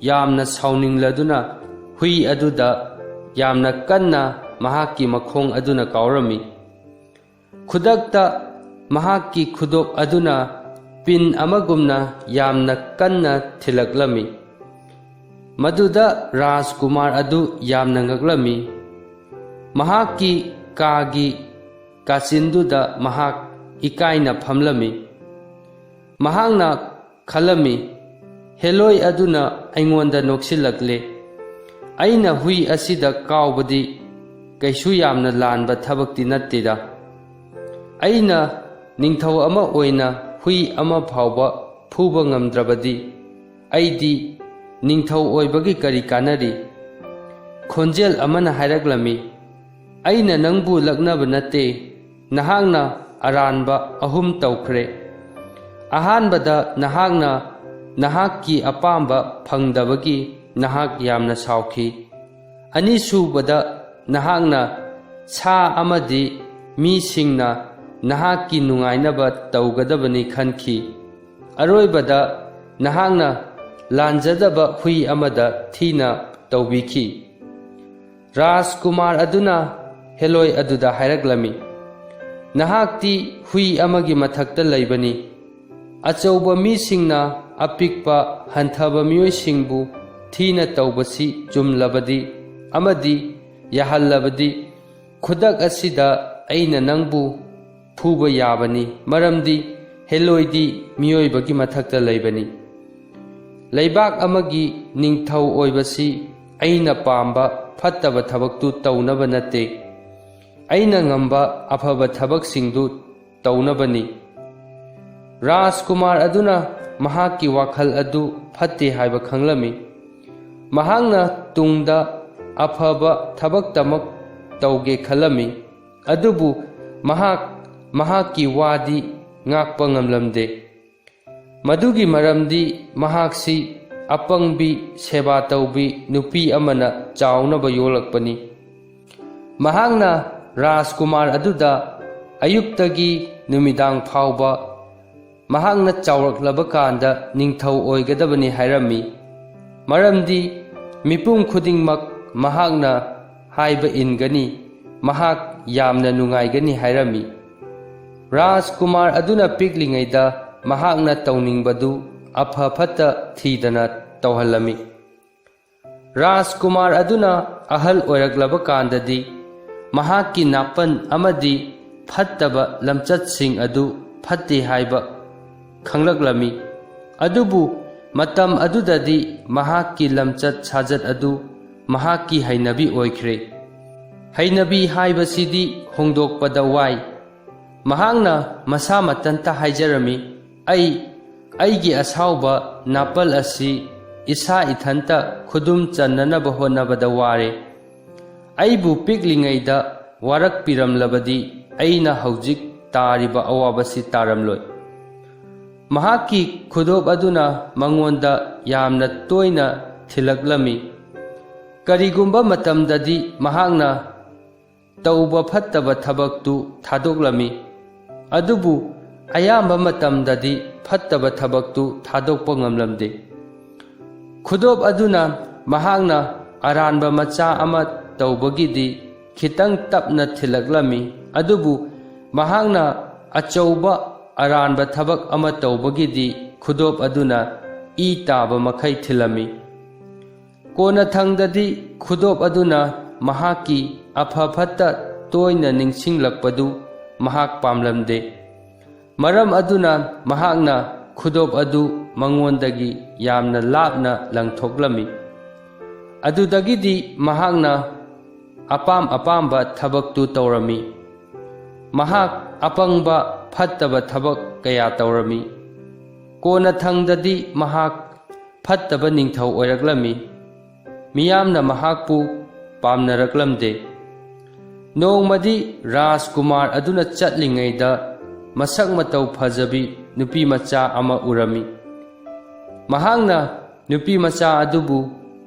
ꯌꯥꯝꯅ ꯁꯥꯎꯅꯤꯡꯂꯗꯨꯅ ꯍꯨꯏ ꯑꯗꯨꯗ ꯌꯥꯝꯅ ꯀꯟꯅ ꯃꯍꯥꯛꯀꯤ ꯃꯈꯣꯡ ꯑꯗꯨꯅ ꯀꯥꯎꯔꯝꯃꯤ꯫ ꯈꯨꯗꯛꯇ ꯃꯍꯥꯛꯀꯤ ꯈꯨꯗꯣꯞ ꯑꯗꯨꯅ ꯄꯤꯟ ꯑꯃꯒꯨꯝꯅ ꯌꯥꯝꯅ ꯀꯟꯅ ꯊꯤꯜꯂꯛꯂꯝꯃꯤ꯫ ꯃꯗꯨꯗ ꯔꯥꯖꯀꯨꯃꯥꯔ ꯑꯗꯨ ꯌꯥꯝꯅ ꯉꯛꯂꯝꯃꯤ꯫ ꯃꯍꯥꯛꯀꯤ ꯀꯥꯒꯤ ꯀꯥꯆꯤꯟꯗꯨꯗ ꯃꯍꯥꯛ ꯏꯀꯥꯏꯅ ꯐꯝꯂꯝꯃꯤ꯫ ꯃꯍꯥꯛꯅ ꯈꯜꯂꯝꯃꯤ, "ꯍꯦꯂꯣꯏ ꯑꯗꯨꯅ ꯑꯩꯉꯣꯟꯗ ꯅꯣꯛꯁꯤꯜꯂꯛꯂꯦ꯫ ꯑꯩꯅ ꯍꯨꯏ ꯑꯁꯤꯗ ꯀꯥꯎꯕꯗꯤ ꯀꯩꯁꯨ ꯌꯥꯝꯅ ꯂꯥꯟꯕ ꯊꯕꯛꯇꯤ ꯅꯠꯇꯦꯗ꯫ ꯑꯩꯅ ꯅꯤꯡꯊꯧ ꯑꯃ ꯑꯣꯏꯅ ꯍꯨꯏ ꯑꯃ ꯐꯥꯎꯕ ꯐꯨꯕ ꯉꯝꯗ꯭ꯔꯕꯗꯤ ꯑꯩꯗꯤ ꯅꯤꯡꯊꯧ ꯑꯣꯏꯕꯒꯤ ꯀꯔꯤ ꯀꯥꯟꯅꯔꯤ?" ꯈꯣꯟꯖꯦꯜ ꯑꯃꯅ ꯍꯥꯏꯔꯛꯂꯝꯃꯤ, "ꯑꯩꯅ ꯅꯪꯕꯨ ꯂꯛꯅꯕ ꯅꯠꯇꯦ, ꯅꯍꯥꯛꯅ ꯑꯔꯥꯟꯕ ꯑꯍꯨꯝ ꯇꯧꯈ꯭ꯔꯦ꯫ ꯑꯍꯥꯟꯕꯗ ꯅꯍꯥꯛꯅ ꯅꯍꯥꯛꯀꯤ ꯑꯄꯥꯝꯕ ꯐꯪꯗꯕꯒꯤ ꯅꯍꯥꯛ ꯌꯥꯝꯅ ꯁꯥꯎꯈꯤ꯫ ꯑꯅꯤꯁꯨꯕꯗ ꯅꯍꯥꯛꯅ ꯁꯥ ꯑꯃꯗꯤ ꯃꯤꯁꯤꯡꯅ ꯅꯍꯥꯛꯀꯤ ꯅꯨꯡꯉꯥꯏꯅꯕ ꯇꯧꯒꯗꯕꯅꯤ ꯈꯟꯈꯤ꯫ ꯑꯔꯣꯏꯕꯗ ꯅꯍꯥꯛꯅ ꯂꯥꯟꯖꯗꯕ ꯍꯨꯏ ꯑꯃꯗ ꯊꯤꯅ ꯇꯧꯕꯤꯈꯤ꯫" ꯔꯥꯖꯀꯨꯃꯥꯔ ꯑꯗꯨꯅ ꯍꯦꯂꯣꯏ ꯑꯗꯨꯗ ꯍꯥꯏꯔꯛꯂꯝꯃꯤ, "ꯅꯍꯥꯛꯇꯤ ꯍꯨꯏ ꯑꯃꯒꯤ ꯃꯊꯛꯇ ꯂꯩꯕꯅꯤ꯫ ꯑꯆꯧꯕ ꯃꯤꯁꯤꯡꯅ ꯑꯄꯤꯛꯄ ꯍꯟꯊꯕ ꯃꯤꯑꯣꯏꯁꯤꯡꯕꯨ ꯊꯤꯅ ꯇꯧꯕꯁꯤ ꯆꯨꯝꯂꯕꯗꯤ ꯑꯃꯗꯤ ꯌꯥꯍꯜꯂꯕꯗꯤ, ꯈꯨꯗꯛ ꯑꯁꯤꯗ ꯑꯩꯅ ꯅꯪꯕꯨ ꯐꯨꯕ ꯌꯥꯕꯅꯤ, ꯃꯔꯝꯗꯤ ꯍꯦꯂꯣꯏꯗꯤ ꯃꯤꯑꯣꯏꯕꯒꯤ ꯃꯊꯛꯇ ꯂꯩꯕꯅꯤ꯫ ꯂꯩꯕꯥꯛ ꯑꯃꯒꯤ ꯅꯤꯡꯊꯧ ꯑꯣꯏꯕꯁꯤ ꯑꯩꯅ ꯄꯥꯝꯕ ꯐꯠꯇꯕ ꯊꯕꯛꯇꯨ ꯇꯧꯅꯕ ꯅꯠꯇꯦ꯫ ꯑꯩꯅ ꯉꯝꯕ ꯑꯐꯕ ꯊꯕꯛꯁꯤꯡꯗꯨ ꯇꯧꯅꯕꯅꯤ꯫" ꯔꯥꯖꯀꯨꯃꯥꯔ ꯑꯗꯨꯅ ꯃꯍꯥꯛꯀꯤ ꯋꯥꯈꯜ ꯑꯗꯨ ꯐꯠꯇꯦ ꯍꯥꯏꯕ ꯈꯪꯂꯝꯃꯤ꯫ ꯃꯍꯥꯛꯅ ꯇꯨꯡꯗ ꯑꯐꯕ ꯊꯕꯛꯇꯃꯛ ꯇꯧꯒꯦ ꯈꯜꯂꯝꯃꯤ꯫ ꯑꯗꯨꯕꯨ ꯃꯍꯥꯛ ꯃꯍꯥꯛꯀꯤ ꯋꯥꯗꯤ ꯉꯥꯛꯄ ꯉꯝꯂꯝꯗꯦ꯫ ꯃꯗꯨꯒꯤ ꯃꯔꯝꯗꯤ ꯃꯍꯥꯛꯁꯤ ꯑꯄꯪꯕꯤ, ꯁꯦꯕꯥ ꯇꯧꯕꯤ ꯅꯨꯄꯤ ꯑꯃꯅ ꯆꯥꯎꯅꯕ ꯌꯣꯛꯂꯛꯄꯅꯤ꯫ ꯃꯍꯥꯛꯅ ꯔꯥꯖꯀꯨꯃꯥꯔ ꯑꯗꯨꯗ ꯑꯌꯨꯛꯇꯒꯤ ꯅꯨꯃꯤꯗꯥꯡ ꯐꯥꯎꯕ ꯃꯍꯥꯛꯅ ꯆꯥꯎꯔꯛꯂꯕ ꯀꯥꯟꯗ ꯅꯤꯡꯊꯧ ꯑꯣꯏꯒꯗꯕꯅꯤ ꯍꯥꯏꯔꯝꯃꯤ꯫ ꯃꯔꯝꯗꯤ ꯃꯤꯄꯨꯝ ꯈꯨꯗꯤꯡꯃꯛ ꯃꯍꯥꯛꯅ ꯍꯥꯏꯕ ꯏꯟꯒꯅꯤ, ꯃꯍꯥꯛ ꯌꯥꯝꯅ ꯅꯨꯡꯉꯥꯏꯒꯅꯤ ꯍꯥꯏꯔꯝꯃꯤ꯫ ꯔꯥꯖꯀꯨꯃꯥꯔ ꯑꯗꯨꯅ ꯄꯤꯛꯂꯤꯉꯩꯗ ꯃꯍꯥꯛꯅ ꯇꯧꯅꯤꯡꯕꯗꯨ ꯑꯐ ꯐꯠꯇ ꯊꯤꯗꯅ ꯇꯧꯍꯜꯂꯝꯃꯤ꯫ ꯔꯥꯖꯀꯨꯃꯥꯔ ꯑꯗꯨꯅ ꯑꯍꯜ ꯑꯣꯏꯔꯛꯂꯕ ꯀꯥꯟꯗꯗꯤ ꯃꯍꯥꯛꯀꯤ ꯅꯥꯄꯟ ꯑꯃꯗꯤ ꯐꯠꯇꯕ ꯂꯝꯆꯠꯁꯤꯡ ꯑꯗꯨ ꯐꯠꯇꯦ ꯍꯥꯏꯕ ꯈꯪꯂꯛꯂꯝꯃꯤ꯫ ꯑꯗꯨꯕꯨ ꯃꯇꯝ ꯑꯗꯨꯗꯗꯤ ꯃꯍꯥꯛꯀꯤ ꯂꯝꯆꯠ ꯁꯥꯖꯠ ꯑꯗꯨ ꯃꯍꯥꯛꯀꯤ ꯍꯩꯅꯕꯤ ꯑꯣꯏꯈ꯭ꯔꯦ꯫ ꯍꯩꯅꯕꯤ ꯍꯥꯏꯕꯁꯤꯗꯤ ꯍꯣꯡꯗꯣꯛꯄꯗ ꯋꯥꯏ꯫ ꯃꯍꯥꯛꯅ ꯃꯁꯥ ꯃꯊꯟꯇ ꯍꯥꯏꯖꯔꯝꯃꯤ, "ꯑꯩ ꯑꯩꯒꯤ ꯑꯁꯥꯎꯕ ꯅꯥꯄꯜ ꯑꯁꯤ ꯏꯁꯥ ꯏꯊꯟꯇ ꯈꯨꯗꯨꯝ ꯆꯟꯅꯅꯕ ꯍꯣꯠꯅꯕꯗ ꯋꯥꯔꯦ꯫ ꯑꯩꯕꯨ ꯄꯤꯛꯂꯤꯉꯩꯗ ꯋꯥꯔꯛꯄꯤꯔꯝꯂꯕꯗꯤ ꯑꯩꯅ ꯍꯧꯖꯤꯛ ꯇꯥꯔꯤꯕ ꯑꯋꯥꯕꯁꯤ ꯇꯥꯔꯝꯂꯣꯏ"꯫ ꯃꯍꯥꯛꯀꯤ ꯈꯨꯗꯣꯞ ꯑꯗꯨꯅ ꯃꯉꯣꯟꯗ ꯌꯥꯝꯅ ꯇꯣꯏꯅ ꯊꯤꯜꯂꯛꯂꯝꯃꯤ꯫ ꯀꯔꯤꯒꯨꯝꯕ ꯃꯇꯝꯗꯗꯤ ꯃꯍꯥꯛꯅ ꯇꯧꯕ ꯐꯠꯇꯕ ꯊꯕꯛꯇꯨ ꯊꯥꯗꯣꯛꯂꯝꯃꯤ, ꯑꯗꯨꯕꯨ ꯑꯌꯥꯝꯕ ꯃꯇꯝꯗꯗꯤ ꯐꯠꯇꯕ ꯊꯕꯛꯇꯨ ꯊꯥꯗꯣꯛꯄ ꯉꯝꯂꯝꯗꯦ꯫ ꯈꯨꯗꯣꯞ ꯑꯗꯨꯅ ꯃꯍꯥꯛꯅ ꯑꯔꯥꯟꯕ ꯃꯆꯥ ꯑꯃ ꯇꯧꯕꯒꯤꯗꯤ ꯈꯤꯇꯪ ꯇꯞꯅ ꯊꯤꯜꯂꯛꯂꯝꯃꯤ, ꯑꯗꯨꯕꯨ ꯃꯍꯥꯛꯅ ꯑꯆꯧꯕ ꯑꯔꯥꯟꯕ ꯊꯕꯛ ꯑꯃ ꯇꯧꯕꯒꯤꯗꯤ ꯈꯨꯗꯣꯞ ꯑꯗꯨꯅ ꯏ ꯇꯥꯕ ꯃꯈꯩ ꯊꯤꯜꯂꯝꯃꯤ꯫ ꯀꯣꯟꯅꯊꯪꯗꯗꯤ ꯈꯨꯗꯣꯞ ꯑꯗꯨꯅ ꯃꯍꯥꯛꯀꯤ ꯑꯐ ꯐꯠꯇ ꯇꯣꯏꯅ ꯅꯤꯡꯁꯤꯡꯂꯛꯄꯗꯨ ꯃꯍꯥꯛ ꯄꯥꯝꯂꯝꯗꯦ꯫ ꯃꯔꯝ ꯑꯗꯨꯅ ꯃꯍꯥꯛꯅ ꯈꯨꯗꯣꯞ ꯑꯗꯨ ꯃꯉꯣꯟꯗꯒꯤ ꯌꯥꯝꯅ ꯂꯥꯞꯅ ꯂꯪꯊꯣꯛꯂꯝꯃꯤ꯫ ꯑꯗꯨꯗꯒꯤꯗꯤ ꯃꯍꯥꯛꯅ ꯑꯄꯥꯝ ꯑꯄꯥꯝꯕ ꯊꯕꯛꯇꯨ ꯇꯧꯔꯝꯃꯤ꯫ ꯃꯍꯥꯛ ꯑꯄꯪꯕ ꯐꯠꯇꯕ ꯊꯕꯛ ꯀꯌꯥ ꯇꯧꯔꯝꯃꯤ꯫ ꯀꯣꯟꯅꯊꯪꯗꯗꯤ ꯃꯍꯥꯛ ꯐꯠꯇꯕ ꯅꯤꯡꯊꯧ ꯑꯣꯏꯔꯛꯂꯝꯃꯤ꯫ ꯃꯤꯌꯥꯝꯅ ꯃꯍꯥꯛꯄꯨ ꯄꯥꯝꯅꯔꯛꯂꯝꯗꯦ꯫ ꯅꯣꯡꯃꯗꯤ ꯔꯥꯖꯀꯨꯃꯥꯔ ꯑꯗꯨꯅ ꯆꯠꯂꯤꯉꯩꯗ ꯃꯁꯛ ꯃꯇꯧ ꯐꯖꯕꯤ ꯅꯨꯄꯤ ꯃꯆꯥ ꯑꯃ ꯎꯔꯝꯃꯤ꯫ ꯃꯍꯥꯛꯅ ꯅꯨꯄꯤ ꯃꯆꯥ ꯑꯗꯨꯕꯨ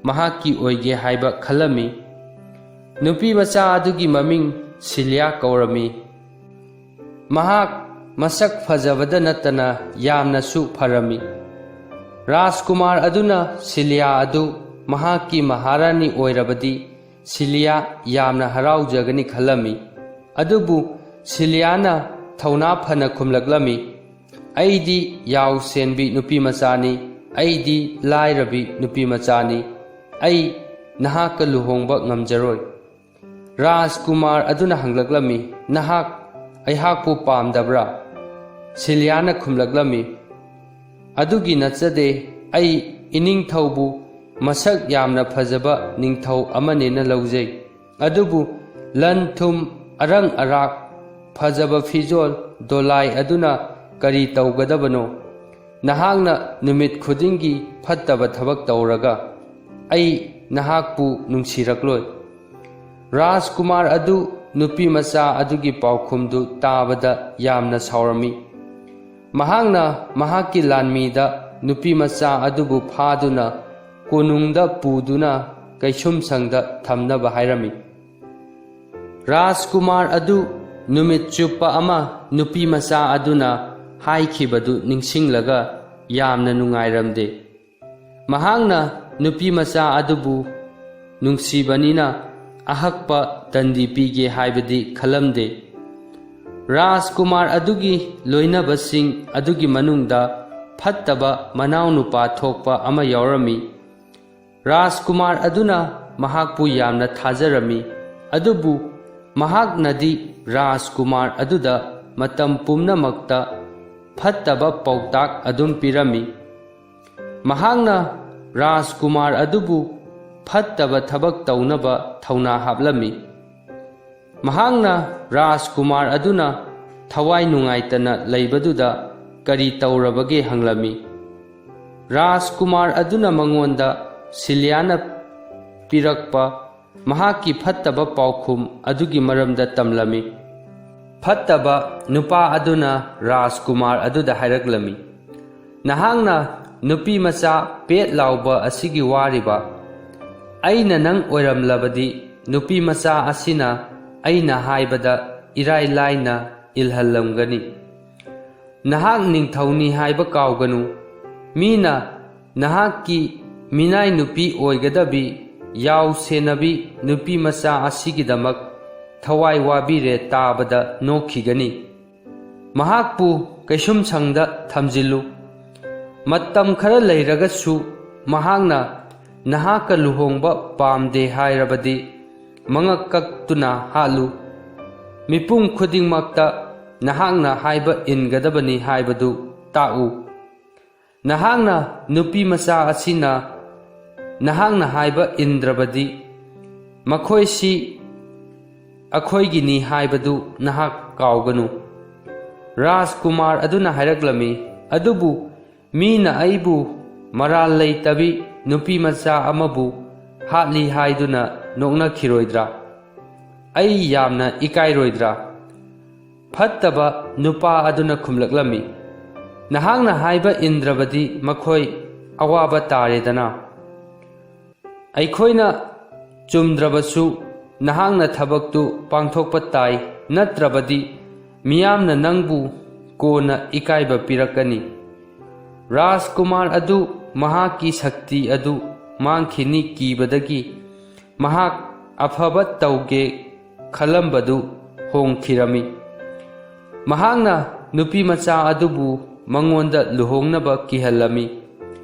ꯃꯍꯥꯛꯀꯤ ꯑꯣꯏꯒꯦ ꯍꯥꯏꯕ ꯈꯜꯂꯝꯃꯤ꯫ ꯅꯨꯄꯤ ꯃꯆꯥ ꯑꯗꯨꯒꯤ ꯃꯃꯤꯡ ꯁꯤꯂꯤꯌꯥ ꯀꯧꯔꯝꯃꯤ꯫ ꯃꯍꯥꯛ ꯃꯁꯛ ꯐꯖꯕꯗ ꯅꯠꯇꯅ ꯌꯥꯝꯅꯁꯨ ꯐꯔꯝꯃꯤ꯫ ꯔꯥꯖꯀꯨꯃꯥꯔ ꯑꯗꯨꯅ ꯁꯤꯂꯤꯌꯥ ꯑꯗꯨ ꯃꯍꯥꯛꯀꯤ ꯃꯍꯥꯔꯥꯅꯤ ꯑꯣꯏꯔꯕꯗꯤ ꯁꯤꯂꯤꯌꯥ ꯌꯥꯝꯅ ꯍꯔꯥꯎꯖꯒꯅꯤ ꯈꯜꯂꯝꯃꯤ꯫ ꯑꯗꯨꯕꯨ ꯁꯤꯂꯤꯌꯥꯅ ꯊꯧꯅꯥ ꯐꯅ ꯈꯨꯝꯂꯛꯂꯝꯃꯤ, "ꯑꯩꯗꯤ ꯌꯥꯎ ꯁꯦꯟꯕꯤ ꯅꯨꯄꯤ ꯃꯆꯥꯅꯤ, ꯑꯩꯗꯤ ꯂꯥꯏꯔꯕꯤ ꯅꯨꯄꯤ ꯃꯆꯥꯅꯤ, ꯑꯩ ꯅꯍꯥꯛꯀ ꯂꯨꯍꯣꯡꯕ ꯉꯝꯖꯔꯣꯏ"꯫ ꯔꯥꯖꯀꯨꯃꯥꯔ ꯑꯗꯨꯅ ꯍꯪꯂꯛꯂꯝꯃꯤ, "ꯅꯍꯥꯛ ꯑꯩꯍꯥꯛꯄꯨ ꯄꯥꯝꯗꯕ꯭ꯔꯥ?" ꯁꯤꯂꯤꯌꯥꯅ ꯈꯨꯝꯂꯛꯂꯝꯃꯤ, "ꯑꯗꯨꯒꯤ ꯅꯠꯆꯗꯦ, ꯑꯩ ꯏꯅꯤꯡꯊꯧꯕꯨ ꯃꯁꯛ ꯌꯥꯝꯅ ꯐꯖꯕ ꯅꯤꯡꯊꯧ ꯑꯃꯅꯦꯅ ꯂꯧꯖꯩ꯫ ꯑꯗꯨꯕꯨ ꯂꯟ ꯊꯨꯝ, ꯑꯔꯪ ꯑꯔꯥꯛ, ꯐꯖꯕ ꯐꯤꯖꯣꯜ, ꯗꯣꯂꯥꯏ ꯑꯗꯨꯅ ꯀꯔꯤ ꯇꯧꯒꯗꯕꯅꯣ? ꯅꯍꯥꯛꯅ ꯅꯨꯃꯤꯠ ꯈꯨꯗꯤꯡꯒꯤ ꯐꯠꯇꯕ ꯊꯕꯛ ꯇꯧꯔꯒ ꯑꯩ ꯅꯍꯥꯛꯄꯨ ꯅꯨꯡꯁꯤꯔꯛꯂꯣꯏ"꯫ ꯔꯥꯖꯀꯨꯃꯥꯔ ꯑꯗꯨ ꯅꯨꯄꯤ ꯃꯆꯥ ꯑꯗꯨꯒꯤ ꯄꯥꯎꯈꯨꯝꯗꯨ ꯇꯥꯕꯗ ꯌꯥꯝꯅ ꯁꯥꯎꯔꯝꯃꯤ꯫ ꯃꯍꯥꯛꯅ ꯃꯍꯥꯛꯀꯤ ꯂꯥꯟꯃꯤꯗ ꯅꯨꯄꯤ ꯃꯆꯥ ꯑꯗꯨꯕꯨ ꯐꯥꯗꯨꯅ ꯀꯣꯅꯨꯡꯗ ꯄꯨꯗꯨꯅ ꯀꯩꯁꯨꯝꯁꯪꯗ ꯊꯝꯅꯕ ꯍꯥꯏꯔꯝꯃꯤ꯫ ꯔꯥꯖꯀꯨꯃꯥꯔ ꯑꯗꯨ ꯅꯨꯃꯤꯠ ꯆꯨꯞꯄ ꯑꯃ ꯅꯨꯄꯤ ꯃꯆꯥ ꯑꯗꯨꯅ ꯍꯥꯏꯈꯤꯕꯗꯨ ꯅꯤꯡꯁꯤꯡꯂꯒ ꯌꯥꯝꯅ ꯅꯨꯡꯉꯥꯏꯔꯝꯗꯦ꯫ ꯃꯍꯥꯛꯅ ꯅꯨꯄꯤ ꯃꯆꯥ ꯑꯗꯨꯕꯨ ꯅꯨꯡꯁꯤꯕꯅꯤꯅ ꯑꯍꯛꯄ ꯗꯟꯗꯤ ꯄꯤꯒꯦ ꯍꯥꯏꯕꯗꯤ ꯈꯜꯂꯝꯗꯦ꯫ ꯔꯥꯖꯀꯨꯃꯥꯔ ꯑꯗꯨꯒꯤ ꯂꯣꯏꯅꯕꯁꯤꯡ ꯑꯗꯨꯒꯤ ꯃꯅꯨꯡꯗ ꯐꯠꯇꯕ ꯃꯅꯥꯎꯅꯨꯄꯥ ꯊꯣꯛꯄ ꯑꯃ ꯌꯥꯎꯔꯝꯃꯤ꯫ ꯔꯥꯖꯀꯨꯃꯥꯔ ꯑꯗꯨꯅ ꯃꯍꯥꯛꯄꯨ ꯌꯥꯝꯅ ꯊꯥꯖꯔꯝꯃꯤ, ꯑꯗꯨꯕꯨ ꯃꯍꯥꯛꯅꯗꯤ ꯔꯥꯖꯀꯨꯃꯥꯔ ꯑꯗꯨꯗ ꯃꯇꯝ ꯄꯨꯝꯅꯃꯛꯇ ꯐꯠꯇꯕ ꯄꯥꯎꯇꯥꯛ ꯑꯗꯨꯝ ꯄꯤꯔꯝꯃꯤ꯫ ꯃꯍꯥꯛꯅ ꯔꯥꯖꯀꯨꯃꯥꯔ ꯑꯗꯨꯕꯨ ꯐꯠꯇꯕ ꯊꯕꯛ ꯇꯧꯅꯕ ꯊꯧꯅꯥ ꯍꯥꯞꯂꯝꯃꯤ꯫ ꯃꯍꯥꯛꯅ ꯔꯥꯖꯀꯨꯃꯥꯔ ꯑꯗꯨꯅ ꯊꯋꯥꯏ ꯅꯨꯡꯉꯥꯏꯇꯅ ꯂꯩꯕꯗꯨꯗ ꯀꯔꯤ ꯇꯧꯔꯕꯒꯦ ꯍꯪꯂꯝꯃꯤ꯫ ꯔꯥꯖꯀꯨꯃꯥꯔ ꯑꯗꯨꯅ ꯃꯉꯣꯟꯗ ꯁꯤꯂꯤꯌꯥꯅ ꯄꯤꯔꯛꯄ ꯃꯍꯥꯛꯀꯤ ꯐꯠꯇꯕ ꯄꯥꯎꯈꯨꯝ ꯑꯗꯨꯒꯤ ꯃꯔꯝꯗ ꯇꯝꯂꯝꯃꯤ꯫ ꯐꯠꯇꯕ ꯅꯨꯄꯥ ꯑꯗꯨꯅ ꯔꯥꯖꯀꯨꯃꯥꯔ ꯑꯗꯨꯗ ꯍꯥꯏꯔꯛꯂꯝꯃꯤ, "ꯅꯍꯥꯛꯅ ꯅꯨꯄꯤ ꯃꯆꯥ ꯄꯦꯠ ꯂꯥꯎꯕ ꯑꯁꯤꯒꯤ ꯋꯥꯔꯤꯕ? ꯑꯩꯅ ꯅꯪ ꯑꯣꯏꯔꯝꯂꯕꯗꯤ ꯅꯨꯄꯤ ꯃꯆꯥ ꯑꯁꯤꯅ ꯑꯩꯅ ꯍꯥꯏꯕꯗ ꯏꯔꯥꯏ ꯂꯥꯏꯅ ꯏꯜꯍꯜꯂꯝꯒꯅꯤ꯫ ꯅꯍꯥꯛ ꯅꯤꯡꯊꯧꯅꯤ ꯍꯥꯏꯕ ꯀꯥꯎꯒꯅꯨ꯫ ꯃꯤꯅ ꯅꯍꯥꯛꯀꯤ ꯃꯤꯅꯥꯏ ꯅꯨꯄꯤ ꯑꯣꯏꯒꯗꯕꯤ, ꯌꯥꯎ ꯁꯦꯟꯅꯕꯤ ꯅꯨꯄꯤ ꯃꯆꯥ ꯑꯁꯤꯒꯤꯗꯃꯛ ꯊꯋꯥꯏ ꯋꯥꯕꯤꯔꯦ ꯇꯥꯕꯗ ꯅꯣꯛꯈꯤꯒꯅꯤ꯫ ꯃꯍꯥꯛꯄꯨ ꯀꯩꯁꯨꯝꯁꯪꯗ ꯊꯝꯖꯤꯜꯂꯨ꯫ ꯃꯇꯝ ꯈꯔ ꯂꯩꯔꯒꯁꯨ ꯃꯍꯥꯛꯅ ꯅꯍꯥꯛꯀ ꯂꯨꯍꯣꯡꯕ ꯄꯥꯝꯗꯦ ꯍꯥꯏꯔꯕꯗꯤ, ꯃꯉꯛ ꯀꯛꯇꯨꯅ ꯍꯥꯠꯂꯨ꯫ ꯃꯤꯄꯨꯝ ꯈꯨꯗꯤꯡꯃꯛꯇ ꯅꯍꯥꯛꯅ ꯍꯥꯏꯕ ꯏꯟꯒꯗꯕꯅꯤ ꯍꯥꯏꯕꯗꯨ ꯇꯥꯛꯎ꯫ ꯅꯍꯥꯛꯅ ꯅꯨꯄꯤ ꯃꯆꯥ ꯑꯁꯤꯅ ꯅꯍꯥꯛꯅ ꯍꯥꯏꯕ ꯏꯟꯗ꯭ꯔꯕꯗꯤ, ꯃꯈꯣꯏꯁꯤ ꯑꯩꯈꯣꯏꯒꯤꯅꯤ ꯍꯥꯏꯕꯗꯨ ꯅꯍꯥꯛ ꯀꯥꯎꯒꯅꯨ꯫ ꯔꯥꯖꯀꯨꯃꯥꯔ ꯑꯗꯨꯅ ꯍꯥꯏꯔꯛꯂꯝꯃꯤ, "ꯑꯗꯨꯕꯨ ꯃꯤꯅ ꯑꯩꯕꯨ ꯃꯔꯥꯜ ꯂꯩꯇꯕꯤ ꯅꯨꯄꯤ ꯃꯆꯥ ꯑꯃꯕꯨ ꯍꯥꯠꯂꯤ ꯍꯥꯏꯗꯨꯅ ꯅꯣꯛꯅꯈꯤꯔꯣꯏꯗ꯭ꯔꯥ? ꯑꯩ ꯌꯥꯝꯅ ꯏꯀꯥꯏꯔꯣꯏꯗ꯭ꯔꯥ?" ꯐꯠꯇꯕ ꯅꯨꯄꯥ ꯑꯗꯨꯅ ꯈꯨꯝꯂꯛꯂꯝꯃꯤ, "ꯅꯍꯥꯛꯅ ꯍꯥꯏꯕ ꯏꯟꯗ꯭ꯔꯕꯗꯤ ꯃꯈꯣꯏ ꯑꯋꯥꯕ ꯇꯥꯔꯦꯗꯅ꯫ ꯑꯩꯈꯣꯏꯅ ꯆꯨꯝꯗ꯭ꯔꯕꯁꯨ ꯅꯍꯥꯛꯅ ꯊꯕꯛꯇꯨ ꯄꯥꯡꯊꯣꯛꯄ ꯇꯥꯏ, ꯅꯠꯇ꯭ꯔꯕꯗꯤ ꯃꯤꯌꯥꯝꯅ ꯅꯪꯕꯨ ꯀꯣꯟꯅ ꯏꯀꯥꯏꯕ ꯄꯤꯔꯛꯀꯅꯤ꯫" ꯔꯥꯖꯀꯨꯃꯥꯔ ꯑꯗꯨ ꯃꯍꯥꯛꯀꯤ ꯁꯛꯇꯤ ꯑꯗꯨ ꯃꯥꯡꯈꯤꯅꯤ ꯀꯤꯕꯗꯒꯤ ꯃꯍꯥꯛ ꯑꯐꯕ ꯇꯧꯒꯦ ꯈꯜꯂꯝꯕꯗꯨ ꯍꯣꯡꯈꯤꯔꯝꯃꯤ꯫ ꯃꯍꯥꯛꯅ ꯅꯨꯄꯤ ꯃꯆꯥ ꯑꯗꯨꯕꯨ ꯃꯉꯣꯟꯗ ꯂꯨꯍꯣꯡꯅꯕ ꯀꯤꯍꯜꯂꯝꯃꯤ꯫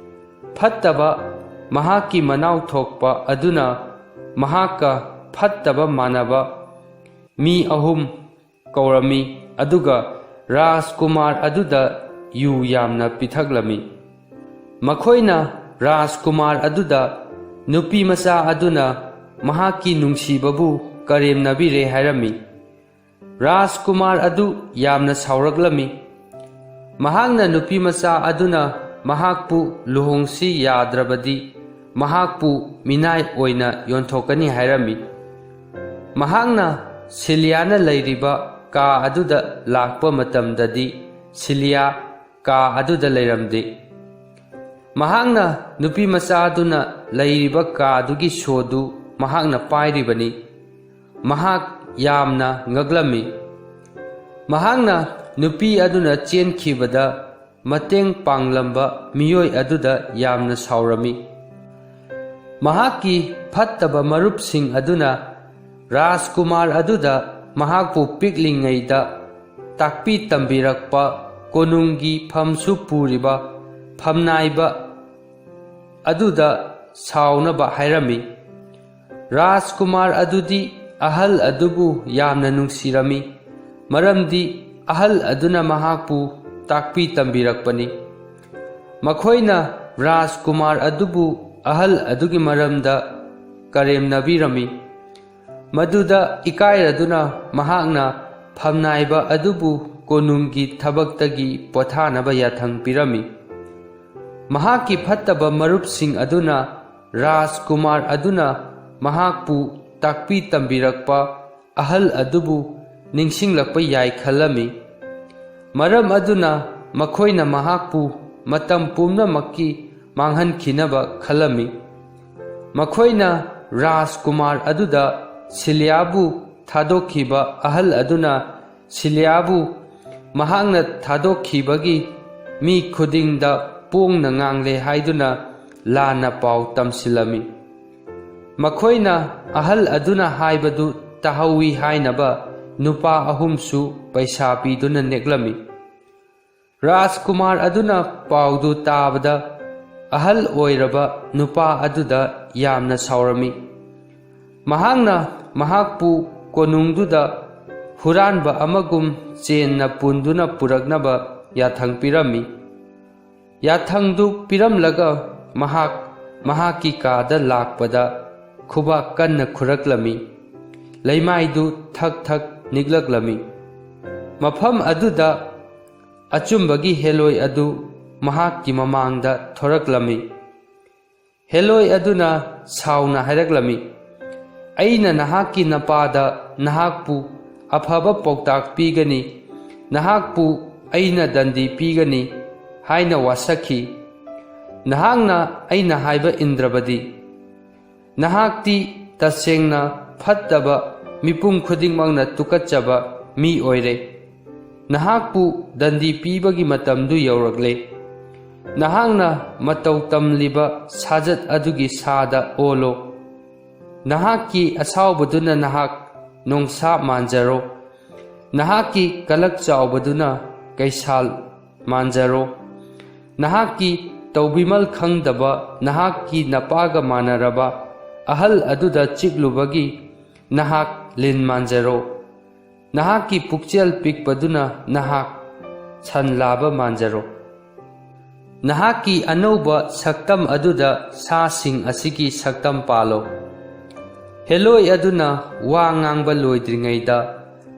ꯐꯠꯇꯕ ꯃꯍꯥꯛꯀꯤ ꯃꯅꯥꯎ ꯊꯣꯛꯄ ꯑꯗꯨꯅ ꯃꯍꯥꯛꯀ ꯐꯠꯇꯕ ꯃꯥꯟꯅꯕ ꯃꯤ ꯑꯍꯨꯝ ꯀꯧꯔꯝꯃꯤ, ꯑꯗꯨꯒ ꯔꯥꯖꯀꯨꯃꯥꯔ ꯑꯗꯨꯗ ꯌꯨ ꯌꯥꯝꯅ ꯄꯤꯊꯛꯂꯝꯃꯤ꯫ ꯃꯈꯣꯏꯅ ꯔꯥꯖꯀꯨꯃꯥꯔ ꯑꯗꯨꯗ ꯅꯨꯄꯤ ꯃꯆꯥ ꯑꯗꯨꯅ ꯃꯍꯥꯛꯀꯤ ꯅꯨꯡꯁꯤꯕꯕꯨ ꯀꯔꯦꯝꯅꯕꯤꯔꯦ ꯍꯥꯏꯔꯝꯃꯤ꯫ ꯔꯥꯖꯀꯨꯃꯥꯔ ꯑꯗꯨ ꯌꯥꯝꯅ ꯁꯥꯎꯔꯛꯂꯝꯃꯤ꯫ ꯃꯍꯥꯛꯅ ꯅꯨꯄꯤ ꯃꯆꯥ ꯑꯗꯨꯅ ꯃꯍꯥꯛꯄꯨ ꯂꯨꯍꯣꯡꯁꯤ ꯌꯥꯗ꯭ꯔꯕꯗꯤ ꯃꯍꯥꯛꯄꯨ ꯃꯤꯅꯥꯏ ꯑꯣꯏꯅ ꯌꯣꯟꯊꯣꯛꯀꯅꯤ ꯍꯥꯏꯔꯝꯃꯤ꯫ ꯃꯍꯥꯛꯅ ꯁꯤꯂꯤꯌꯥꯅ ꯂꯩꯔꯤꯕ ꯀꯥ ꯑꯗꯨꯗ ꯂꯥꯛꯄ ꯃꯇꯝꯗꯗꯤ ꯁꯤꯂꯤꯌꯥ ꯀꯥ ꯑꯗꯨꯗ ꯂꯩꯔꯝꯗꯦ꯫ ꯃꯍꯥꯛꯅ ꯅꯨꯄꯤ ꯃꯆꯥ ꯑꯗꯨꯅ ꯂꯩꯔꯤꯕ ꯀꯥꯗꯨꯒꯤ ꯁꯣꯗꯨ ꯃꯍꯥꯛꯅ ꯄꯥꯏꯔꯤꯕꯅꯤ꯫ ꯃꯍꯥꯛ ꯌꯥꯝꯅ ꯉꯛꯂꯝꯃꯤ꯫ ꯃꯍꯥꯛꯅ ꯅꯨꯄꯤ ꯑꯗꯨꯅ ꯆꯦꯟꯈꯤꯕꯗ ꯃꯇꯦꯡ ꯄꯥꯡꯂꯝꯕ ꯃꯤꯑꯣꯏ ꯑꯗꯨꯗ ꯌꯥꯝꯅ ꯁꯥꯎꯔꯝꯃꯤ꯫ ꯃꯍꯥꯛꯀꯤ ꯐꯠꯇꯕ ꯃꯔꯨꯞꯁꯤꯡ ꯑꯗꯨꯅ ꯔꯥꯖꯀꯨꯃꯥꯔ ꯑꯗꯨꯗ ꯃꯍꯥꯛꯄꯨ ꯄꯤꯛꯂꯤꯉꯩꯗ ꯇꯥꯛꯄꯤ ꯇꯝꯕꯤꯔꯛꯄ ꯀꯣꯅꯨꯡꯒꯤ ꯐꯝꯁꯨ ꯄꯨꯔꯤꯕ ꯐꯝꯅꯥꯏꯕ ꯑꯗꯨꯗ ꯁꯥꯎꯅꯕ ꯍꯥꯏꯔꯝꯃꯤ꯫ ꯔꯥꯖꯀꯨꯃꯥꯔ ꯑꯗꯨꯗꯤ ꯑꯍꯜ ꯑꯗꯨꯕꯨ ꯌꯥꯝꯅ ꯅꯨꯡꯁꯤꯔꯝꯃꯤ, ꯃꯔꯝꯗꯤ ꯑꯍꯜ ꯑꯗꯨꯅ ꯃꯍꯥꯛꯄꯨ ꯇꯥꯛꯄꯤ ꯇꯝꯕꯤꯔꯛꯄꯅꯤ꯫ ꯃꯈꯣꯏꯅ ꯔꯥꯖꯀꯨꯃꯥꯔ ꯑꯗꯨꯕꯨ ꯑꯍꯜ ꯑꯗꯨꯒꯤ ꯃꯔꯝꯗ ꯀꯔꯦꯝꯅꯕꯤꯔꯝꯃꯤ꯫ ꯃꯗꯨꯗ ꯏꯀꯥꯏꯔꯗꯨꯅ ꯃꯍꯥꯛꯅ ꯐꯝꯅꯥꯏꯕ ꯑꯗꯨꯕꯨ ꯀꯣꯅꯨꯡꯒꯤ ꯊꯕꯛꯇꯒꯤ ꯄꯣꯊꯥꯅꯕ ꯌꯥꯊꯪ ꯄꯤꯔꯝꯃꯤ꯫ ꯃꯍꯥꯛꯀꯤ ꯐꯠꯇꯕ ꯃꯔꯨꯞꯁꯤꯡ ꯑꯗꯨꯅ ꯔꯥꯖꯀꯨꯃꯥꯔ ꯑꯗꯨꯅ ꯃꯍꯥꯛꯄꯨ ꯇꯥꯛꯄꯤ ꯇꯝꯕꯤꯔꯛꯄ ꯑꯍꯜ ꯑꯗꯨꯕꯨ ꯅꯤꯡꯁꯤꯡꯂꯛꯄ ꯌꯥꯏ ꯈꯜꯂꯝꯃꯤ꯫ ꯃꯔꯝ ꯑꯗꯨꯅ ꯃꯈꯣꯏꯅ ꯃꯍꯥꯛꯄꯨ ꯃꯇꯝ ꯄꯨꯝꯅꯃꯛꯀꯤ ꯃꯥꯡꯍꯟꯈꯤꯅꯕ ꯈꯜꯂꯝꯃꯤ꯫ ꯃꯈꯣꯏꯅ ꯔꯥꯖꯀꯨꯃꯥꯔ ꯑꯗꯨꯗ ꯁꯤꯂꯤꯌꯥꯕꯨ ꯊꯥꯗꯣꯛꯈꯤꯕ ꯑꯍꯜ ꯑꯗꯨꯅ ꯁꯤꯂꯤꯌꯥꯕꯨ ꯃꯍꯥꯛꯅ ꯊꯥꯗꯣꯛꯈꯤꯕꯒꯤ ꯃꯤ ꯈꯨꯗꯤꯡꯗ ꯄꯣꯡꯅ ꯉꯥꯡꯂꯦ ꯍꯥꯏꯗꯨꯅ ꯂꯥꯟꯅ ꯄꯥꯎ ꯇꯝꯁꯤꯜꯂꯝꯃꯤ꯫ ꯃꯈꯣꯏꯅ ꯑꯍꯜ ꯑꯗꯨꯅ ꯍꯥꯏꯕꯗꯨ ꯇꯥꯍꯧꯏ ꯍꯥꯏꯅꯕ ꯅꯨꯄꯥ ꯑꯍꯨꯝꯁꯨ ꯄꯩꯁꯥ ꯄꯤꯗꯨꯅ ꯅꯦꯛꯂꯝꯃꯤ꯫ ꯔꯥꯖꯀꯨꯃꯥꯔ ꯑꯗꯨꯅ ꯄꯥꯎꯗꯨ ꯇꯥꯕꯗ ꯑꯍꯜ ꯑꯣꯏꯔꯕ ꯅꯨꯄꯥ ꯑꯗꯨꯗ ꯌꯥꯝꯅ ꯁꯥꯎꯔꯝꯃꯤ꯫ ꯃꯍꯥꯛꯅ ꯃꯍꯥꯛꯄꯨ ꯀꯣꯅꯨꯡꯗꯨꯗ ꯍꯨꯔꯥꯟꯕ ꯑꯃꯒꯨꯝ ꯆꯦꯟꯅ ꯄꯨꯟꯗꯨꯅ ꯄꯨꯔꯛꯅꯕ ꯌꯥꯊꯪ ꯄꯤꯔꯝꯃꯤ꯫ ꯌꯥꯊꯪꯗꯨ ꯄꯤꯔꯝꯂꯒ ꯃꯍꯥꯛ ꯃꯍꯥꯛꯀꯤ ꯀꯥꯗ ꯂꯥꯛꯄꯗ ꯈꯨꯕꯥꯛ ꯀꯟꯅ ꯈꯨꯔꯛꯂꯝꯃꯤ꯫ ꯂꯩꯃꯥꯏꯗꯨ ꯊꯛ ꯊꯛ ꯅꯤꯛꯂꯛꯂꯝꯃꯤ꯫ ꯃꯐꯝ ꯑꯗꯨꯗ ꯑꯆꯨꯝꯕꯒꯤ ꯍꯦꯂꯣꯏ ꯑꯗꯨ ꯃꯍꯥꯛꯀꯤ ꯃꯃꯥꯡꯗ ꯊꯣꯔꯛꯂꯝꯃꯤ꯫ ꯍꯦꯂꯣꯏ ꯑꯗꯨꯅ ꯁꯥꯎꯅ ꯍꯥꯏꯔꯛꯂꯝꯃꯤ, "ꯑꯩꯅ ꯅꯍꯥꯛꯀꯤ ꯅꯄꯥꯗ ꯅꯍꯥꯛꯄꯨ ꯑꯐꯕ ꯄꯥꯎꯇꯥꯛ ꯄꯤꯒꯅꯤ, ꯅꯍꯥꯛꯄꯨ ꯑꯩꯅ ꯗꯟꯗꯤ ꯄꯤꯒꯅꯤ" ꯍꯥꯏꯅ ꯋꯥꯁꯛꯈꯤ꯫ ꯅꯍꯥꯛꯅ ꯑꯩꯅ ꯍꯥꯏꯕ ꯏꯟꯗ꯭ꯔꯕꯗꯤ, ꯅꯍꯥꯛꯇꯤ ꯇꯁꯦꯡꯅ ꯐꯠꯇꯕ ꯃꯤꯄꯨꯝ ꯈꯨꯗꯤꯡꯃꯛꯅ ꯇꯨꯀꯠꯆꯕ ꯃꯤ ꯑꯣꯏꯔꯦ꯫ ꯅꯍꯥꯛꯄꯨ ꯗꯟꯗꯤ ꯄꯤꯕꯒꯤ ꯃꯇꯝꯗꯨ ꯌꯧꯔꯛꯂꯦ꯫ ꯅꯍꯥꯛꯅ ꯃꯇꯧ ꯇꯝꯂꯤꯕ ꯁꯥꯖꯠ ꯑꯗꯨꯒꯤ ꯁꯥꯗ ꯑꯣꯜꯂꯣ꯫ ꯅꯍꯥꯛꯀꯤ ꯑꯁꯥꯎꯕꯗꯨꯅ ꯅꯍꯥꯛ ꯅꯣꯡꯁꯥ ꯃꯥꯟꯖꯔꯣ꯫ ꯅꯍꯥꯛꯀꯤ ꯀꯂꯛ ꯆꯥꯎꯕꯗꯨꯅ ꯀꯩꯁꯥꯜ ꯃꯥꯟꯖꯔꯣ꯫ ꯅꯍꯥꯛꯀꯤ ꯇꯧꯕꯤꯃꯜ ꯈꯪꯗꯕ ꯅꯍꯥꯛꯀꯤ ꯅꯄꯥꯒ ꯃꯥꯟꯅꯔꯕ ꯑꯍꯜ ꯑꯗꯨꯗ ꯆꯤꯛꯂꯨꯕꯒꯤ ꯅꯍꯥꯛ ꯂꯤꯟ ꯃꯥꯟꯖꯔꯣ꯫ ꯅꯍꯥꯛꯀꯤ ꯄꯨꯛꯆꯦꯜ ꯄꯤꯛꯄꯗꯨꯅ ꯅꯍꯥꯛ ꯁꯟ ꯂꯥꯕ ꯃꯥꯟꯖꯔꯣ꯫ ꯅꯍꯥꯛꯀꯤ ꯑꯅꯧꯕ ꯁꯛꯇꯝ ꯑꯗꯨꯗ ꯁꯥꯁꯤꯡ ꯑꯁꯤꯒꯤ ꯁꯛꯇꯝ ꯄꯥꯜꯂꯣ꯫ ꯍꯦꯂꯣꯏ ꯑꯗꯨꯅ ꯋꯥ ꯉꯥꯡꯕ ꯂꯣꯏꯗ꯭ꯔꯤꯉꯩꯗ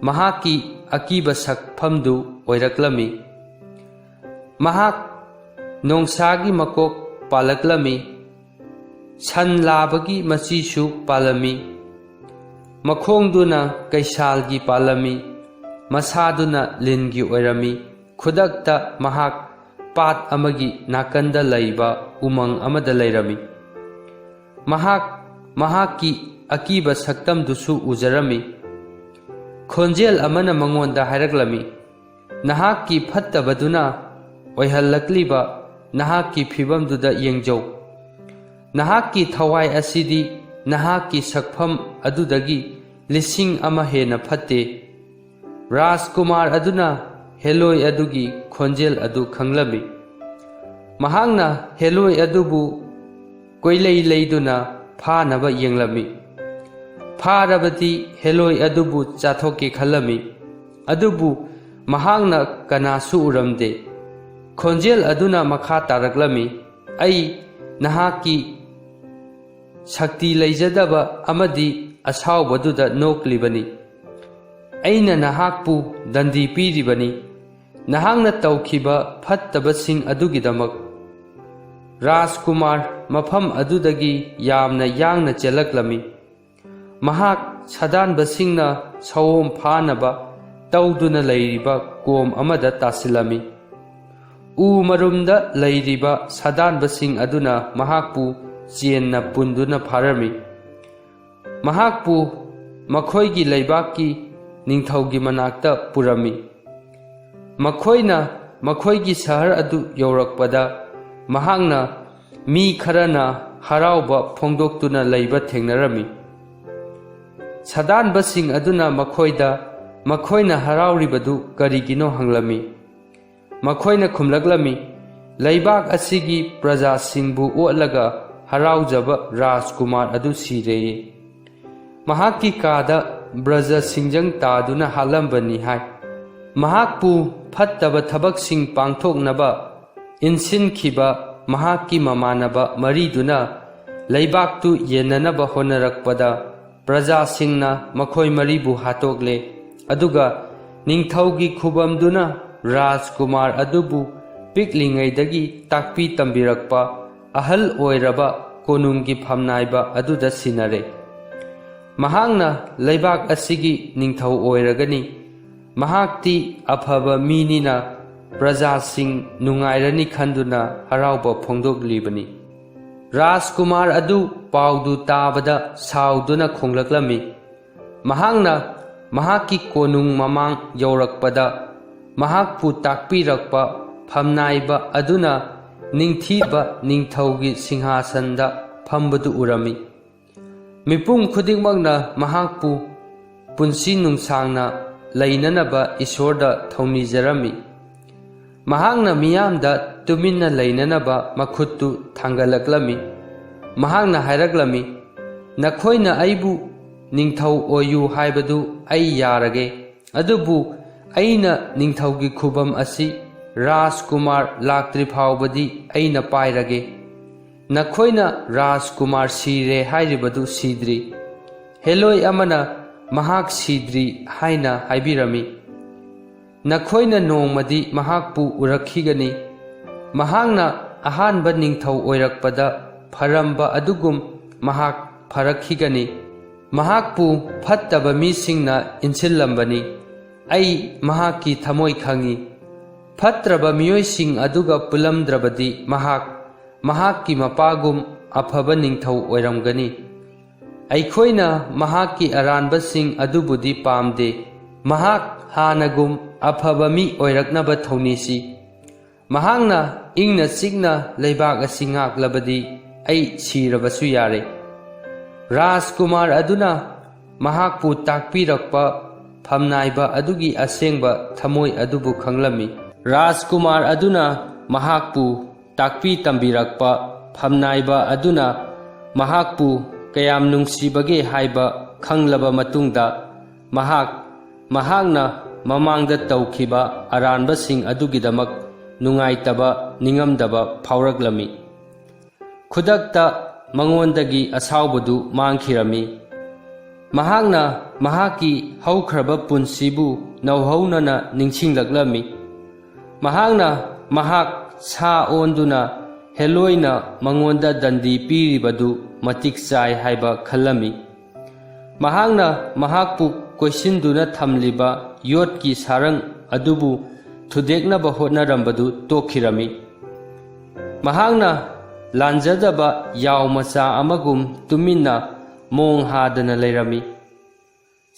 ꯃꯍꯥꯛꯀꯤ ꯑꯀꯤꯕ ꯁꯛꯐꯝꯗꯨ ꯑꯣꯏꯔꯛꯂꯝꯃꯤ꯫ ꯃꯍꯥꯛ ꯅꯣꯡꯁꯥꯒꯤ ꯃꯀꯣꯛ ꯄꯥꯜꯂꯛꯂꯝꯃꯤ꯫ ꯁꯟ ꯂꯥꯕꯒꯤ ꯃꯆꯤꯁꯨ ꯄꯥꯜꯂꯝꯃꯤ꯫ ꯃꯈꯣꯡꯗꯨꯅ ꯀꯩꯁꯥꯜꯒꯤ ꯄꯥꯜꯂꯝꯃꯤ꯫ ꯃꯁꯥꯗꯨꯅ ꯂꯤꯟꯒꯤ ꯑꯣꯏꯔꯝꯃꯤ꯫ ꯈꯨꯗꯛꯇ ꯃꯍꯥꯛ ꯄꯥꯠ ꯑꯃꯒꯤ ꯅꯥꯀꯟꯗ ꯂꯩꯕ ꯎꯃꯪ ꯑꯃꯗ ꯂꯩꯔꯝꯃꯤ꯫ ꯃꯍꯥꯛ ꯃꯍꯥꯛꯀꯤ ꯑꯀꯤꯕ ꯁꯛꯇꯝꯗꯨꯁꯨ ꯎꯖꯔꯝꯃꯤ꯫ ꯈꯣꯟꯖꯦꯜ ꯑꯃꯅ ꯃꯉꯣꯟꯗ ꯍꯥꯏꯔꯛꯂꯝꯃꯤ, "ꯅꯍꯥꯛꯀꯤ ꯐꯠꯇꯕꯗꯨꯅ ꯑꯣꯏꯍꯜꯂꯛꯂꯤꯕ ꯅꯍꯥꯛꯀꯤ ꯐꯤꯚꯝꯗꯨꯗ ꯌꯦꯡꯖꯧ꯫ ꯅꯍꯥꯛꯀꯤ ꯊꯋꯥꯏ ꯑꯁꯤꯗꯤ ꯅꯍꯥꯛꯀꯤ ꯁꯛꯐꯝ ꯑꯗꯨꯗꯒꯤ ꯂꯤꯁꯤꯡ ꯑꯃ ꯍꯦꯟꯅ ꯐꯠꯇꯦ꯫" ꯔꯥꯖꯀꯨꯃꯥꯔ ꯑꯗꯨꯅ ꯍꯦꯂꯣꯏ ꯑꯗꯨꯒꯤ ꯈꯣꯟꯖꯦꯜ ꯑꯗꯨ ꯈꯪꯂꯝꯃꯤ꯫ ꯃꯍꯥꯛꯅ ꯍꯦꯂꯣꯏ ꯑꯗꯨꯕꯨ ꯀꯣꯏꯂꯩ ꯂꯩꯗꯨꯅ ꯐꯥꯅꯕ ꯌꯦꯡꯂꯝꯃꯤ꯫ ꯐꯥꯔꯕꯗꯤ ꯍꯦꯂꯣꯏ ꯑꯗꯨꯕꯨ ꯆꯥꯊꯣꯛꯀꯦ ꯈꯜꯂꯝꯃꯤ꯫ ꯑꯗꯨꯕꯨ ꯃꯍꯥꯛꯅ ꯀꯅꯥꯁꯨ ꯎꯔꯝꯗꯦ꯫ ꯈꯣꯟꯖꯦꯜ ꯑꯗꯨꯅ ꯃꯈꯥ ꯇꯥꯔꯛꯂꯝꯃꯤ, "ꯑꯩ ꯅꯍꯥꯛꯀꯤ ꯁꯛꯇꯤ ꯂꯩꯖꯗꯕ ꯑꯃꯗꯤ ꯑꯁꯥꯎꯕꯗꯨꯗ ꯅꯣꯛꯂꯤꯕꯅꯤ꯫ ꯑꯩꯅ ꯅꯍꯥꯛꯄꯨ ꯗꯟꯗꯤ ꯄꯤꯔꯤꯕꯅꯤ, ꯅꯍꯥꯛꯅ ꯇꯧꯈꯤꯕ ꯐꯠꯇꯕꯁꯤꯡ ꯑꯗꯨꯒꯤꯗꯃꯛ꯫" ꯔꯥꯖꯀꯨꯃꯥꯔ ꯃꯐꯝ ꯑꯗꯨꯗꯒꯤ ꯌꯥꯝꯅ ꯌꯥꯡꯅ ꯆꯦꯜꯂꯛꯂꯝꯃꯤ꯫ ꯃꯍꯥꯛ ꯁꯥꯗꯥꯟꯕꯁꯤꯡꯅ ꯁꯑꯣꯝ ꯐꯥꯅꯕ ꯇꯧꯗꯨꯅ ꯂꯩꯔꯤꯕ ꯀꯣꯝ ꯑꯃꯗ ꯇꯥꯁꯤꯜꯂꯝꯃꯤ꯫ ꯎ ꯃꯔꯨꯝꯗ ꯂꯩꯔꯤꯕ ꯁꯥꯗꯥꯟꯕꯁꯤꯡ ꯑꯗꯨꯅ ꯃꯍꯥꯛꯄꯨ ꯆꯦꯟꯅ ꯄꯨꯟꯗꯨꯅ ꯐꯥꯔꯝꯃꯤ꯫ ꯃꯍꯥꯛꯄꯨ ꯃꯈꯣꯏꯒꯤ ꯂꯩꯕꯥꯛꯀꯤ ꯅꯤꯡꯊꯧꯒꯤ ꯃꯅꯥꯛꯇ ꯄꯨꯔꯝꯃꯤ꯫ ꯃꯈꯣꯏꯅ ꯃꯈꯣꯏꯒꯤ ꯁꯍꯔ ꯑꯗꯨ ꯌꯧꯔꯛꯄꯗ, ꯃꯍꯥꯛꯅ ꯃꯤ ꯈꯔꯅ ꯍꯔꯥꯎꯕ ꯐꯣꯡꯗꯣꯛꯇꯨꯅ ꯂꯩꯕ ꯊꯦꯡꯅꯔꯝꯃꯤ꯫ ꯁꯥꯗꯥꯟꯕꯁꯤꯡ ꯑꯗꯨꯅ ꯃꯈꯣꯏꯗ, "ꯃꯈꯣꯏꯅ ꯍꯔꯥꯎꯔꯤꯕꯗꯨ ꯀꯔꯤꯒꯤꯅꯣ?" ꯍꯪꯂꯝꯃꯤ꯫ ꯃꯈꯣꯏꯅ ꯈꯨꯝꯂꯛꯂꯝꯃꯤ, "ꯂꯩꯕꯥꯛ ꯑꯁꯤꯒꯤ ꯄ꯭ꯔꯖꯥꯁꯤꯡꯕꯨ ꯑꯣꯠꯂꯒ ꯍꯔꯥꯎꯖꯕ ꯔꯥꯖꯀꯨꯃꯥꯔ ꯑꯗꯨ ꯁꯤꯔꯦꯌꯦ꯫ ꯃꯍꯥꯛꯀꯤ ꯀꯥꯗ ꯕ꯭ꯔꯖ ꯁꯤꯡꯖꯪ ꯇꯥꯗꯨꯅ ꯍꯥꯠꯂꯝꯕꯅꯤ" ꯍꯥꯏ꯫ ꯃꯍꯥꯛꯄꯨ ꯐꯠꯇꯕ ꯊꯕꯛꯁꯤꯡ ꯄꯥꯡꯊꯣꯛꯅꯕ ꯏꯟꯁꯤꯟꯈꯤꯕ ꯃꯍꯥꯛꯀꯤ ꯃꯃꯥꯟꯅꯕ ꯃꯔꯤꯗꯨꯅ ꯂꯩꯕꯥꯛꯇꯨ ꯌꯦꯟꯅꯅꯕ ꯍꯣꯠꯅꯔꯛꯄꯗ, ꯄ꯭ꯔꯖꯥꯁꯤꯡꯅ ꯃꯈꯣꯏ ꯃꯔꯤꯕꯨ ꯍꯥꯠꯇꯣꯛꯂꯦ꯫ ꯑꯗꯨꯒ ꯅꯤꯡꯊꯧꯒꯤ ꯈꯨꯕꯝꯗꯨꯅ ꯔꯥꯖꯀꯨꯃꯥꯔ ꯑꯗꯨꯕꯨ ꯄꯤꯛꯂꯤꯉꯩꯗꯒꯤ ꯇꯥꯛꯄꯤ ꯇꯝꯕꯤꯔꯛꯄ ꯑꯍꯜ ꯑꯣꯏꯔꯕ ꯀꯣꯅꯨꯡꯒꯤ ꯐꯝꯅꯥꯏꯕ ꯑꯗꯨꯗ ꯁꯤꯟꯅꯔꯦ꯫ ꯃꯍꯥꯛꯅ ꯂꯩꯕꯥꯛ ꯑꯁꯤꯒꯤ ꯅꯤꯡꯊꯧ ꯑꯣꯏꯔꯒꯅꯤ꯫ ꯃꯍꯥꯛꯇꯤ ꯑꯐꯕ ꯃꯤꯅꯤꯅ ꯄ꯭ꯔꯖꯥꯁꯤꯡ ꯅꯨꯡꯉꯥꯏꯔꯅꯤ ꯈꯟꯗꯨꯅ ꯍꯔꯥꯎꯕ ꯐꯣꯡꯗꯣꯛꯂꯤꯕꯅꯤ꯫ ꯔꯥꯖꯀꯨꯃꯥꯔ ꯑꯗꯨ ꯄꯥꯎꯗꯨ ꯇꯥꯕꯗ ꯁꯥꯎꯗꯨꯅ ꯈꯣꯡꯂꯛꯂꯝꯃꯤ꯫ ꯃꯍꯥꯛꯅ ꯃꯍꯥꯛꯀꯤ ꯀꯣꯅꯨꯡ ꯃꯃꯥꯡ ꯌꯧꯔꯛꯄꯗ, ꯃꯍꯥꯛꯄꯨ ꯇꯥꯛꯄꯤꯔꯛꯄ ꯐꯝꯅꯥꯏꯕ ꯑꯗꯨꯅ ꯅꯤꯡꯊꯤꯕ ꯅꯤꯡꯊꯧꯒꯤ ꯁꯤꯡꯍꯥꯁꯟꯗ ꯐꯝꯕꯗꯨ ꯎꯔꯝꯃꯤ꯫ ꯃꯤꯄꯨꯝ ꯈꯨꯗꯤꯡꯃꯛꯅ ꯃꯍꯥꯛꯄꯨ ꯄꯨꯟꯁꯤ ꯅꯨꯡꯁꯥꯡꯅ ꯂꯩꯅꯅꯕ ꯏꯁꯣꯔꯗ ꯊꯧꯅꯤꯖꯔꯝꯃꯤ꯫ ꯃꯍꯥꯛꯅ ꯃꯤꯌꯥꯝꯗ ꯇꯨꯃꯤꯟꯅ ꯂꯩꯅꯅꯕ ꯃꯈꯨꯠꯇꯨ ꯊꯥꯡꯒꯠꯂꯛꯂꯝꯃꯤ꯫ ꯃꯍꯥꯛꯅ ꯍꯥꯏꯔꯛꯂꯝꯃꯤ, "ꯅꯈꯣꯏꯅ ꯑꯩꯕꯨ ꯅꯤꯡꯊꯧ ꯑꯣꯏꯌꯨ ꯍꯥꯏꯕꯗꯨ ꯑꯩ ꯌꯥꯔꯒꯦ, ꯑꯗꯨꯕꯨ ꯑꯩꯅ ꯅꯤꯡꯊꯧꯒꯤ ꯈꯨꯕꯝ ꯑꯁꯤ ꯔꯥꯖꯀꯨꯃꯥꯔ ꯂꯥꯛꯇ꯭ꯔꯤ ꯐꯥꯎꯕꯗꯤ ꯑꯩꯅ ꯄꯥꯏꯔꯒꯦ꯫ ꯅꯈꯣꯏꯅ ꯔꯥꯖꯀꯨꯃꯥꯔ ꯁꯤꯔꯦ ꯍꯥꯏꯔꯤꯕꯗꯨ ꯁꯤꯗ꯭ꯔꯤ꯫ ꯍꯦꯂꯣꯏ ꯑꯃꯅ ꯃꯍꯥꯛ ꯁꯤꯗ꯭ꯔꯤ ꯍꯥꯏꯅ ꯍꯥꯏꯕꯤꯔꯝꯃꯤ꯫ ꯅꯈꯣꯏꯅ ꯅꯣꯡꯃꯗꯤ ꯃꯍꯥꯛꯄꯨ ꯎꯔꯛꯈꯤꯒꯅꯤ꯫ ꯃꯍꯥꯛꯅ ꯑꯍꯥꯟꯕ ꯅꯤꯡꯊꯧ ꯑꯣꯏꯔꯛꯄꯗ ꯐꯔꯝꯕ ꯑꯗꯨꯒꯨꯝ ꯃꯍꯥꯛ ꯐꯔꯛꯈꯤꯒꯅꯤ꯫ ꯃꯍꯥꯛꯄꯨ ꯐꯠꯇꯕ ꯃꯤꯁꯤꯡꯅ ꯏꯟꯁꯤꯜꯂꯝꯕꯅꯤ꯫ ꯑꯩ ꯃꯍꯥꯛꯀꯤ ꯊꯃꯣꯏ ꯈꯪꯏ꯫ ꯐꯠꯇ꯭ꯔꯕ ꯃꯤꯑꯣꯏꯁꯤꯡ ꯑꯗꯨꯒ ꯄꯨꯜꯂꯝꯗ꯭ꯔꯕꯗꯤ ꯃꯍꯥꯛ ꯃꯍꯥꯛꯀꯤ ꯃꯄꯥꯒꯨꯝ ꯑꯐꯕ ꯅꯤꯡꯊꯧ ꯑꯣꯏꯔꯝꯒꯅꯤ꯫ ꯑꯩꯈꯣꯏꯅ ꯃꯍꯥꯛꯀꯤ ꯑꯔꯥꯟꯕꯁꯤꯡ ꯑꯗꯨꯕꯨꯗꯤ ꯄꯥꯝꯗꯦ꯫ ꯃꯍꯥꯛ ꯍꯥꯟꯅꯒꯨꯝ ꯑꯐꯕ ꯃꯤ ꯑꯣꯏꯔꯛꯅꯕ ꯊꯧꯅꯤꯁꯤ꯫ ꯃꯍꯥꯛꯅ ꯏꯪꯅ ꯆꯤꯛꯅ ꯂꯩꯕꯥꯛ ꯑꯁꯤ ꯉꯥꯛꯂꯕꯗꯤ ꯑꯩ ꯁꯤꯔꯕꯁꯨ ꯌꯥꯔꯦ꯫ ꯔꯥꯖꯀꯨꯃꯥꯔ ꯑꯗꯨꯅ ꯃꯍꯥꯛꯄꯨ ꯇꯥꯛꯄꯤꯔꯛꯄ ꯐꯝꯅꯥꯏꯕ ꯑꯗꯨꯒꯤ ꯑꯁꯦꯡꯕ ꯊꯃꯣꯏ ꯑꯗꯨꯕꯨ ꯈꯪꯂꯝꯃꯤ꯫ ꯔꯥꯖꯀꯨꯃꯥꯔ ꯑꯗꯨꯅ ꯃꯍꯥꯛꯄꯨ ꯇꯥꯛꯄꯤ ꯇꯝꯕꯤꯔꯛꯄ ꯐꯝꯅꯥꯏꯕ ꯑꯗꯨꯅ ꯃꯍꯥꯛꯄꯨ ꯀꯌꯥꯝ ꯅꯨꯡꯁꯤꯕꯒꯦ ꯍꯥꯏꯕ ꯈꯪꯂꯕ ꯃꯇꯨꯡꯗ, ꯃꯍꯥꯛ ꯃꯍꯥꯛꯅ ꯃꯃꯥꯡꯗ ꯇꯧꯈꯤꯕ ꯑꯔꯥꯟꯕꯁꯤꯡ ꯑꯗꯨꯒꯤꯗꯃꯛ ꯅꯨꯡꯉꯥꯏꯇꯕ, ꯅꯤꯡꯉꯝꯗꯕ ꯐꯥꯎꯔꯛꯂꯝꯃꯤ꯫ ꯈꯨꯗꯛꯇ ꯃꯉꯣꯟꯗꯒꯤ ꯑꯁꯥꯎꯕꯗꯨ ꯃꯥꯡꯈꯤꯔꯝꯃꯤ꯫ ꯃꯍꯥꯛꯅ ꯃꯍꯥꯛꯀꯤ ꯍꯧꯈ꯭ꯔꯕ ꯄꯨꯟꯁꯤꯕꯨ ꯅꯧꯍꯧꯅꯅ ꯅꯤꯡꯁꯤꯡꯂꯛꯂꯝꯃꯤ꯫ ꯃꯍꯥꯛꯅ ꯃꯍꯥꯛ ꯁꯥ ꯑꯣꯟꯗꯨꯅ ꯍꯦꯂꯣꯏꯅ ꯃꯉꯣꯟꯗ ꯗꯟꯗꯤ ꯄꯤꯔꯤꯕꯗꯨ ꯃꯇꯤꯛ ꯆꯥꯏ ꯍꯥꯏꯕ ꯈꯜꯂꯝꯃꯤ꯫ ꯃꯍꯥꯛꯅ ꯃꯍꯥꯛꯄꯨ ꯀꯣꯏꯁꯤꯟꯗꯨꯅ ꯊꯝꯂꯤꯕ ꯌꯣꯠꯀꯤ ꯁꯥꯔꯪ ꯑꯗꯨꯕꯨ ꯊꯨꯗꯦꯛꯅꯕ ꯍꯣꯠꯅꯔꯝꯕꯗꯨ ꯇꯣꯛꯈꯤꯔꯝꯃꯤ꯫ ꯃꯍꯥꯛꯅ ꯂꯥꯟꯖꯗꯕ ꯌꯥꯎ ꯃꯆꯥ ꯑꯃꯒꯨꯝ ꯇꯨꯃꯤꯟꯅ ꯃꯣꯡ ꯍꯥꯗꯅ ꯂꯩꯔꯝꯃꯤ꯫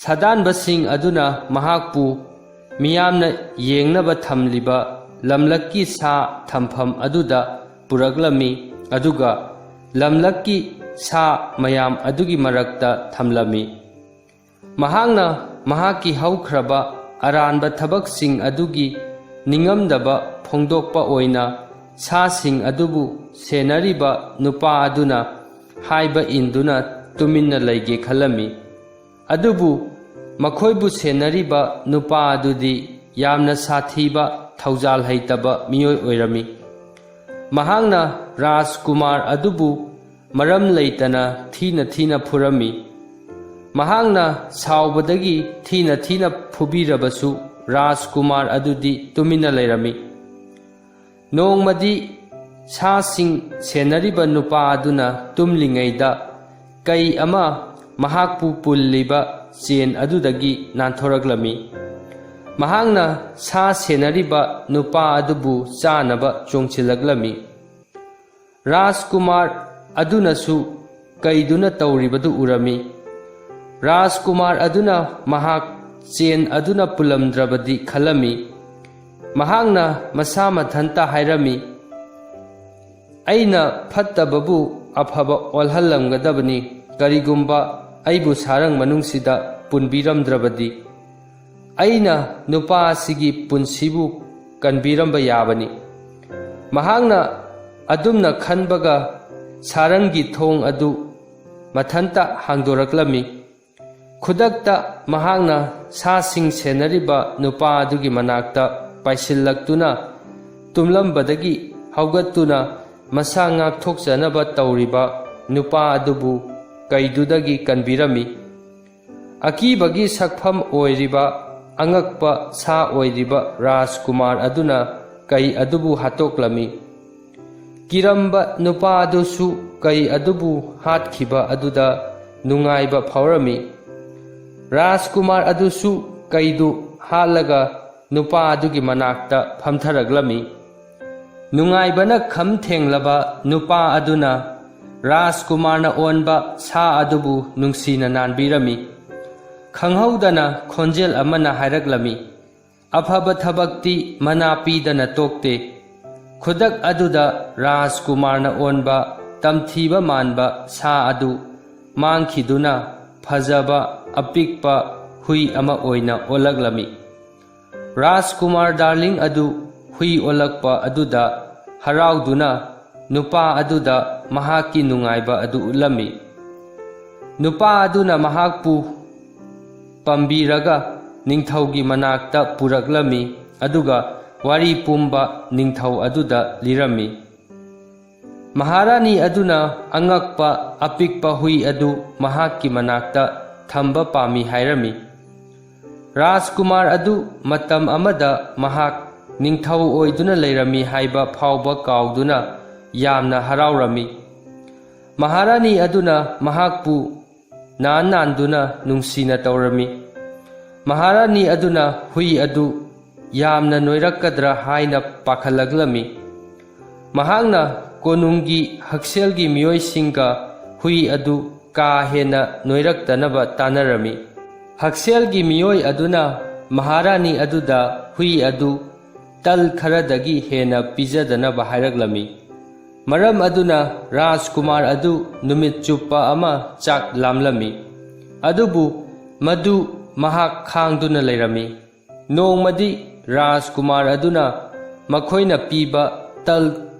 ꯁꯥꯗꯥꯟꯕꯁꯤꯡ ꯑꯗꯨꯅ ꯃꯍꯥꯛꯄꯨ ꯃꯤꯌꯥꯝꯅ ꯌꯦꯡꯅꯕ ꯊꯝꯂꯤꯕ ꯂꯝꯂꯛꯀꯤ ꯁꯥ ꯊꯝꯐꯝ ꯑꯗꯨꯗ ꯄꯨꯔꯛꯂꯝꯃꯤ, ꯑꯗꯨꯒ ꯂꯝꯂꯛꯀꯤ ꯁꯥ ꯃꯌꯥꯝ ꯑꯗꯨꯒꯤ ꯃꯔꯛꯇ ꯊꯝꯂꯝꯃꯤ꯫ ꯃꯍꯥꯛꯅ ꯃꯍꯥꯛꯀꯤ ꯍꯧꯈ꯭ꯔꯕ ꯑꯔꯥꯟꯕ ꯊꯕꯛꯁꯤꯡ ꯑꯗꯨꯒꯤ ꯅꯤꯡꯉꯝꯗꯕ ꯐꯣꯡꯗꯣꯛꯄ ꯑꯣꯏꯅ ꯁꯥꯁꯤꯡ ꯑꯗꯨꯕꯨ ꯁꯦꯟꯅꯔꯤꯕ ꯅꯨꯄꯥ ꯑꯗꯨꯅ ꯍꯥꯏꯕ ꯏꯟꯗꯨꯅ ꯇꯨꯃꯤꯟꯅ ꯂꯩꯒꯦ ꯈꯜꯂꯝꯃꯤ꯫ ꯑꯗꯨꯕꯨ ꯃꯈꯣꯏꯕꯨ ꯁꯦꯟꯅꯔꯤꯕ ꯅꯨꯄꯥ ꯑꯗꯨꯗꯤ ꯌꯥꯝꯅ ꯁꯥꯊꯤꯕ, ꯊꯧꯖꯥꯜ ꯍꯩꯇꯕ ꯃꯤꯑꯣꯏ ꯑꯣꯏꯔꯝꯃꯤ꯫ ꯃꯍꯥꯛꯅ ꯔꯥꯖꯀꯨꯃꯥꯔ ꯑꯗꯨꯕꯨ ꯃꯔꯝ ꯂꯩꯇꯅ ꯊꯤꯅ ꯊꯤꯅ ꯐꯨꯔꯝꯃꯤ꯫ ꯃꯍꯥꯛꯅ ꯁꯥꯎꯕꯗꯒꯤ ꯊꯤꯅ ꯊꯤꯅ ꯐꯨꯕꯤꯔꯕꯁꯨ ꯔꯥꯖꯀꯨꯃꯥꯔ ꯑꯗꯨꯗꯤ ꯇꯨꯃꯤꯟꯅ ꯂꯩꯔꯝꯃꯤ꯫ ꯅꯣꯡꯃꯗꯤ ꯁꯥꯁꯤꯡ ꯁꯦꯟꯅꯔꯤꯕ ꯅꯨꯄꯥ ꯑꯗꯨꯅ ꯇꯨꯝꯂꯤꯉꯩꯗ ꯀꯩ ꯑꯃ ꯃꯍꯥꯛꯄꯨ ꯄꯨꯜꯂꯤꯕ ꯆꯦꯟ ꯑꯗꯨꯗꯒꯤ ꯅꯥꯟꯊꯣꯔꯛꯂꯝꯃꯤ꯫ ꯃꯍꯥꯛꯅ ꯁꯥ ꯁꯦꯟꯅꯔꯤꯕ ꯅꯨꯄꯥ ꯑꯗꯨꯕꯨ ꯆꯥꯅꯕ ꯆꯣꯡꯁꯤꯜꯂꯛꯂꯝꯃꯤ꯫ ꯔꯥꯖꯀꯨꯃꯥꯔ ꯑꯗꯨꯅꯁꯨ ꯀꯩꯗꯨꯅ ꯇꯧꯔꯤꯕꯗꯨ ꯎꯔꯝꯃꯤ꯫ ꯔꯥꯖꯀꯨꯃꯥꯔ ꯑꯗꯨꯅ ꯃꯍꯥꯛ ꯆꯦꯟ ꯑꯗꯨꯅ ꯄꯨꯜꯂꯝꯗ꯭ꯔꯕꯗꯤ ꯈꯜꯂꯝꯃꯤ꯫ ꯃꯍꯥꯛꯅ ꯃꯁꯥ ꯃꯊꯟꯇ ꯍꯥꯏꯔꯝꯃꯤ, "ꯑꯩꯅ ꯐꯠꯇꯕꯕꯨ ꯑꯐꯕ ꯑꯣꯜꯍꯜꯂꯝꯒꯗꯕꯅꯤ, ꯀꯔꯤꯒꯨꯝꯕ ꯑꯩꯕꯨ ꯁꯥꯔꯪ ꯃꯅꯨꯡꯁꯤꯗ ꯄꯨꯟꯕꯤꯔꯝꯗ꯭ꯔꯕꯗꯤ꯫ ꯑꯩꯅ ꯅꯨꯄꯥ ꯑꯁꯤꯒꯤ ꯄꯨꯟꯁꯤꯕꯨ ꯀꯟꯕꯤꯔꯝꯕ ꯌꯥꯕꯅꯤ"꯫ ꯃꯍꯥꯛꯅ ꯑꯗꯨꯝꯅ ꯈꯟꯕꯒ ꯁꯥꯔꯪꯒꯤ ꯊꯣꯡ ꯑꯗꯨ ꯃꯊꯟꯇ ꯍꯥꯡꯗꯣꯔꯛꯂꯝꯃꯤ꯫ ꯈꯨꯗꯛꯇ ꯃꯍꯥꯛꯅ ꯁꯥꯁꯤꯡ ꯁꯦꯟꯅꯔꯤꯕ ꯅꯨꯄꯥ ꯑꯗꯨꯒꯤ ꯃꯅꯥꯛꯇ ꯄꯥꯏꯁꯤꯜꯂꯛꯇꯨꯅ ꯇꯨꯝꯂꯝꯕꯗꯒꯤ ꯍꯧꯒꯠꯇꯨꯅ ꯃꯁꯥ ꯉꯥꯛꯊꯣꯛꯆꯅꯕ ꯇꯧꯔꯤꯕ ꯅꯨꯄꯥ ꯑꯗꯨꯕꯨ ꯀꯩꯗꯨꯗꯒꯤ ꯀꯟꯕꯤꯔꯝꯃꯤ꯫ ꯑꯀꯤꯕꯒꯤ ꯁꯛꯐꯝ ꯑꯣꯏꯔꯤꯕ ꯑꯉꯛꯄ ꯁꯥ ꯑꯣꯏꯔꯤꯕ ꯔꯥꯖꯀꯨꯃꯥꯔ ꯑꯗꯨꯅ ꯀꯩ ꯑꯗꯨꯕꯨ ꯍꯥꯠꯇꯣꯛꯂꯝꯃꯤ꯫ ꯀꯤꯔꯝꯕ ꯅꯨꯄꯥ ꯑꯗꯨꯁꯨ ꯀꯩ ꯑꯗꯨꯕꯨ ꯍꯥꯠꯈꯤꯕ ꯑꯗꯨꯗ ꯅꯨꯡꯉꯥꯏꯕ ꯐꯥꯎꯔꯝꯃꯤ꯫ ꯔꯥꯖꯀꯨꯃꯥꯔ ꯑꯗꯨꯁꯨ ꯀꯩꯗꯨ ꯍꯥꯠꯂꯒ ꯅꯨꯄꯥ ꯑꯗꯨꯒꯤ ꯃꯅꯥꯛꯇ ꯐꯝꯊꯔꯛꯂꯝꯃꯤ꯫ ꯅꯨꯡꯉꯥꯏꯕꯅ ꯈꯝ ꯊꯦꯡꯂꯕ ꯅꯨꯄꯥ ꯑꯗꯨꯅ ꯔꯥꯖꯀꯨꯃꯥꯔꯅ ꯑꯣꯟꯕ ꯁꯥ ꯑꯗꯨꯕꯨ ꯅꯨꯡꯁꯤꯅ ꯅꯥꯟꯕꯤꯔꯝꯃꯤ꯫ ꯈꯪꯍꯧꯗꯅ ꯈꯣꯟꯖꯦꯜ ꯑꯃꯅ ꯍꯥꯏꯔꯛꯂꯝꯃꯤ, "ꯑꯐꯕ ꯊꯕꯛꯇꯤ ꯃꯅꯥ ꯄꯤꯗꯅ ꯇꯣꯛꯇꯦ"꯫ ꯈꯨꯗꯛ ꯑꯗꯨꯗ ꯔꯥꯖꯀꯨꯃꯥꯔꯅ ꯑꯣꯟꯕ ꯇꯝꯊꯤꯕ ꯃꯥꯟꯕ ꯁꯥ ꯑꯗꯨ ꯃꯥꯡꯈꯤꯗꯨꯅ ꯐꯖꯕ ꯑꯄꯤꯛꯄ ꯍꯨꯏ ꯑꯃ ꯑꯣꯏꯅ ꯑꯣꯜꯂꯛꯂꯝꯃꯤ꯫ ꯔꯥꯖꯀꯨꯃꯥꯔ ꯗꯥꯔꯂꯤꯡ ꯑꯗꯨ ꯍꯨꯏ ꯑꯣꯜꯂꯛꯄ ꯑꯗꯨꯗ ꯍꯔꯥꯎꯗꯨꯅ ꯅꯨꯄꯥ ꯑꯗꯨꯗ ꯃꯍꯥꯛꯀꯤ ꯅꯨꯡꯉꯥꯏꯕ ꯑꯗꯨ ꯎꯠꯂꯝꯃꯤ꯫ ꯅꯨꯄꯥ ꯑꯗꯨꯅ ꯃꯍꯥꯛꯄꯨ ꯄꯥꯝꯕꯤꯔꯒ ꯅꯤꯡꯊꯧꯒꯤ ꯃꯅꯥꯛꯇ ꯄꯨꯔꯛꯂꯝꯃꯤ, ꯑꯗꯨꯒ ꯋꯥꯔꯤ ꯄꯨꯝꯕ ꯅꯤꯡꯊꯧ ꯑꯗꯨꯗ ꯂꯤꯔꯝꯃꯤ꯫ ꯃꯍꯥꯔꯥꯅꯤ ꯑꯗꯨꯅ ꯑꯉꯛꯄ ꯑꯄꯤꯛꯄ ꯍꯨꯏ ꯑꯗꯨ ꯃꯍꯥꯛꯀꯤ ꯃꯅꯥꯛꯇ ꯊꯝꯕ ꯄꯥꯝꯃꯤ ꯍꯥꯏꯔꯝꯃꯤ꯫ ꯔꯥꯖꯀꯨꯃꯥꯔ ꯑꯗꯨ ꯃꯇꯝ ꯑꯃꯗ ꯃꯍꯥꯛ ꯅꯤꯡꯊꯧ ꯑꯣꯏꯗꯨꯅ ꯂꯩꯔꯝꯃꯤ ꯍꯥꯏꯕ ꯐꯥꯎꯕ ꯀꯥꯎꯗꯨꯅ ꯌꯥꯝꯅ ꯍꯔꯥꯎꯔꯝꯃꯤ꯫ ꯃꯍꯥꯔꯥꯅꯤ ꯑꯗꯨꯅ ꯃꯍꯥꯛꯄꯨ ꯅꯥꯟ ꯅꯥꯟꯗꯨꯅ ꯅꯨꯡꯁꯤꯅ ꯇꯧꯔꯝꯃꯤ꯫ ꯃꯍꯥꯔꯥꯅꯤ ꯑꯗꯨꯅ ꯍꯨꯏ ꯑꯗꯨ ꯌꯥꯝꯅ ꯅꯣꯏꯔꯛꯀꯗ꯭ꯔꯥ ꯍꯥꯏꯅ ꯄꯥꯈꯠꯂꯛꯂꯝꯃꯤ꯫ ꯃꯍꯥꯛꯅ ꯀꯣꯅꯨꯡꯒꯤ ꯍꯛꯁꯦꯜꯒꯤ ꯃꯤꯑꯣꯏꯁꯤꯡꯒ ꯍꯨꯏ ꯑꯗꯨ ꯀꯥ ꯍꯦꯟꯅ ꯅꯣꯏꯔꯛꯇꯅꯕ ꯇꯥꯟꯅꯔꯝꯃꯤ꯫ ꯍꯛꯁꯦꯜꯒꯤ ꯃꯤꯑꯣꯏ ꯑꯗꯨꯅ ꯃꯍꯥꯔꯥꯅꯤ ꯑꯗꯨꯗ ꯍꯨꯏ ꯑꯗꯨ ꯇꯜ ꯈꯔꯗꯒꯤ ꯍꯦꯟꯅ ꯄꯤꯖꯗꯅꯕ ꯍꯥꯏꯔꯛꯂꯝꯃꯤ꯫ ꯃꯔꯝ ꯑꯗꯨꯅ ꯔꯥꯖꯀꯨꯃꯥꯔ ꯑꯗꯨ ꯅꯨꯃꯤꯠ ꯆꯨꯞꯄ ꯑꯃ ꯆꯥꯛ ꯂꯥꯝꯂꯝꯃꯤ꯫ ꯑꯗꯨꯕꯨ ꯃꯗꯨ ꯃꯍꯥꯛ ꯈꯥꯡꯗꯨꯅ ꯂꯩꯔꯝꯃꯤ꯫ ꯅꯣꯡꯃꯗꯤ ꯔꯥꯖꯀꯨꯃꯥꯔ ꯑꯗꯨꯅ ꯃꯈꯣꯏꯅ ꯄꯤꯕ ꯇꯜ